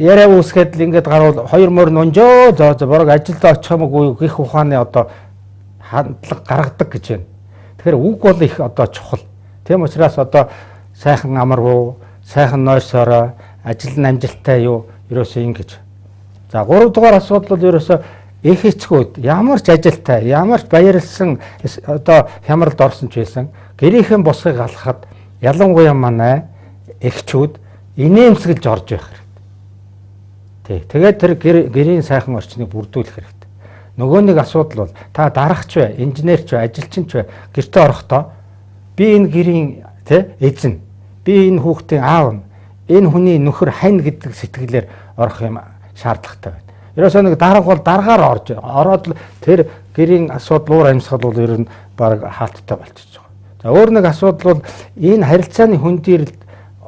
яриа үүсгээд л ингээд гарвал хоёр мөрн унжөө зоо зоо борог ажилдаа очих юм уу гих ухааны одоо хандлага гаргадаг гэж байна. Тэгэхээр үг бол их одоо чухал. Тийм учраас одоо сайхан амар уу, сайхан нойрсороо, ажил нь амжилттай юу ерөөсөө ингэж. За 3 дугаар асуудал бол ерөөсөө их эцгүүд ямар ч ажилтай, ямар ч баярлсан одоо хямралд орсон ч байсан гэрийнхэн босхийг алхахад ялангуяа манай эгчүүд инээмсэглэж орж явах хэрэгтэй. Тий. Тэгээд тэр гэрийн сайхан орчныг бүрдүүлэх хэрэгтэй. Нөгөө нэг асуудал бол та дарагч бай, инженерч бай, ажилчин ч бай гэртээ орохдоо би энэ гэрийн тий эзэн, би энэ хүүхдийн аав, энэ хүний нөхөр хань гэдэг сэтгэлээр орох юм шаардлагатай байна. Ерөөсөө нэг дарга бол даргаар орж ороод тэр гэрийн асуудал уур амьсгал бол ер нь баг хаалттай болчихж байгаа. За өөр нэг асуудал бол энэ харилцааны хөндийрэлд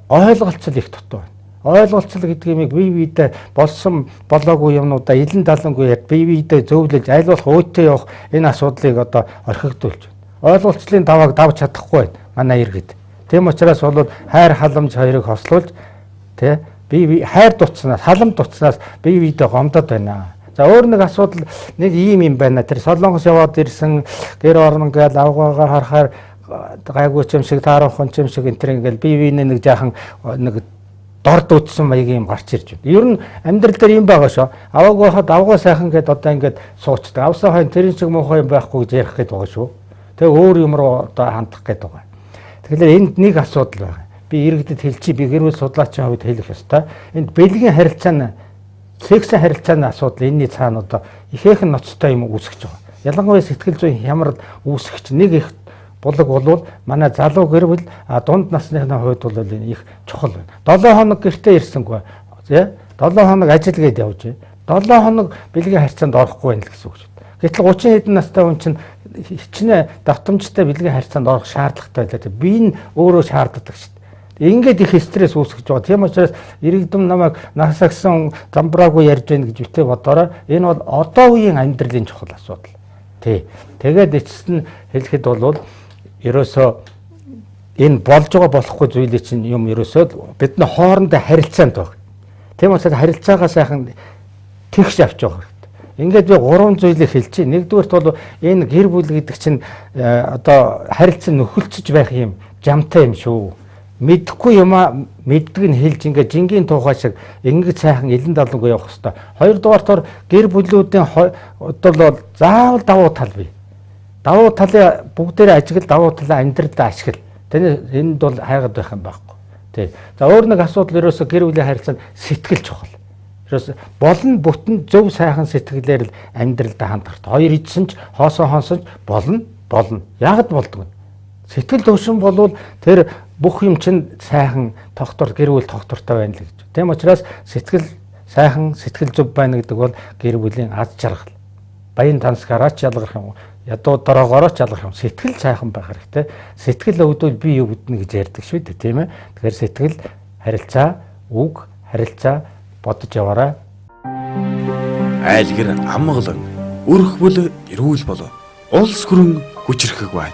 ойлголцол их дутуу байна. Ойлголцол гэдэг юмыг бие биедээ болсон болоогүй юмнуудаа илэн далангүй яд бие биедээ зөвлөж аль болох өөдөө явах энэ асуудлыг одоо орхигдуулж байна. Ойлголцлын давааг давж чадахгүй байна манай иргэд. Тийм учраас бол хайр халамж хоёрыг хослуулж тэ би хайр дутснаас халамж дутснаас бие биедээ гомдоод байна. За өөр нэг асуудал нэг ийм юм байна. Тэр Солонгос яваад ирсэн гэр орон гээл авгаагаар харахаар гайгүй ч юм шиг тааруухан ч юм шиг энэ төр ингээл бие биенээ нэг жаахан нэг дорд үтсэн маягийн юм гарч ирж байна. Ер нь амьдрал дээр юм байгаа шүү. Аваагүй хахад авгаа сайхан гэд одоо ингээд суучдаг. Авсаа хойно тэрэн шиг муухай юм байхгүй гэж ярих гээд байгаа шүү. Тэгээ өөр юм руу одоо хандах гээд байгаа. Тэгэхээр энд нэг асуудал байна. Би иргэдэд хэлчихье, би гэр бүл судлаачийн хувьд хэлэх ёстой. Энд бэлгийн харилцааны, сексийн харилцааны асуудал энэний цаана одоо ихээхэн ноцтой юм үүсгэж байгаа. Ялангуяа сэтгэл зүйн хямрал үүсгэж нэг их булаг болвол манай залуу гэр бүл дунд насныхны хувьд бол энэ их чухал байна. 7 хоног гэртээ ирсэнгүй. Тэ 7 хоног ажил гээд явж. 7 хоног бэлгийн харьцаанд орохгүй байна л гэсэн үг шүү. Гэтэл 30 хэдэн настай хүн чинь хичнээн давтамжтай бэлгийн харьцаанд орох шаардлагатай байлаа. Би энэ өөрөө шаарддаг шүү. Ингээд их стресс үүсгэж байгаа. Тийм учраас иргэдэм намайг насагсан замбраагүй ярьж байна гэж битгий бодоорой. Энэ бол одоо үеийн амьдралын чухал асуудал. Тий. Тэгээд эцэст нь хэлэхэд бол ерөөсөө энэ болж байгаа болохгүй зүйлийн чинь юм ерөөсөө бидний хоорондоо харилцаанд байна. Тийм учраас харилцаагаа сайхан тэгш авч явах хэрэгтэй. Ингээд би гурван зүйлийг хэлчихье. Нэгдүгээрт бол энэ гэр бүл гэдэг чинь одоо харилцан нөхөлцөж байх юм жамтай юм шүү. Мэдхгүй юмаа мэддэг нь хэлж ингээд жингийн тухай шиг ингэж сайхан илэн далангүй явах хэрэгтэй. Хоёрдугаартаар гэр бүлүүдийн одоо бол заавал давуу тал бий. Давуу талын бүгдээрээ ажигл, давуу талын амьдралдаа ашигла. Тэний энд бол хайгаад байх юм байхгүй. Тий. За өөр нэг асуудал ерөөсөө гэр бүлийн харилцаанд сэтгэл чухал. Ерөөсөө болно бүтэн зөв сайхан сэтгэлээр л амьдралдаа хандах. Хоёр идсэн ч хоосон хонсон ч болно болно. Яагаад болдгоо? Сэтгэл төвшин болвол тэр бүх юм чинь сайхан тогтвор гэр бүл тогтвортой байна л гэж. Тийм учраас сэтгэл сайхан сэтгэл зөв байна гэдэг бол гэр бүлийн аз жаргал. Баян тансгаараа ч ялгарх юм. Ядуу дороогоороо ч алах юм. Сэтгэл сайхан байх хэрэгтэй. Сэтгэл өвдвөл би өвдөнө гэж ярьдаг шүү дээ, тийм ээ. Тэгэхээр сэтгэл, харилцаа, үг, харилцаа бодож яваарай. Айлгэр амгалан, өрхбөл эрүүл болов. Улс хүрэн хүчрхэг бай.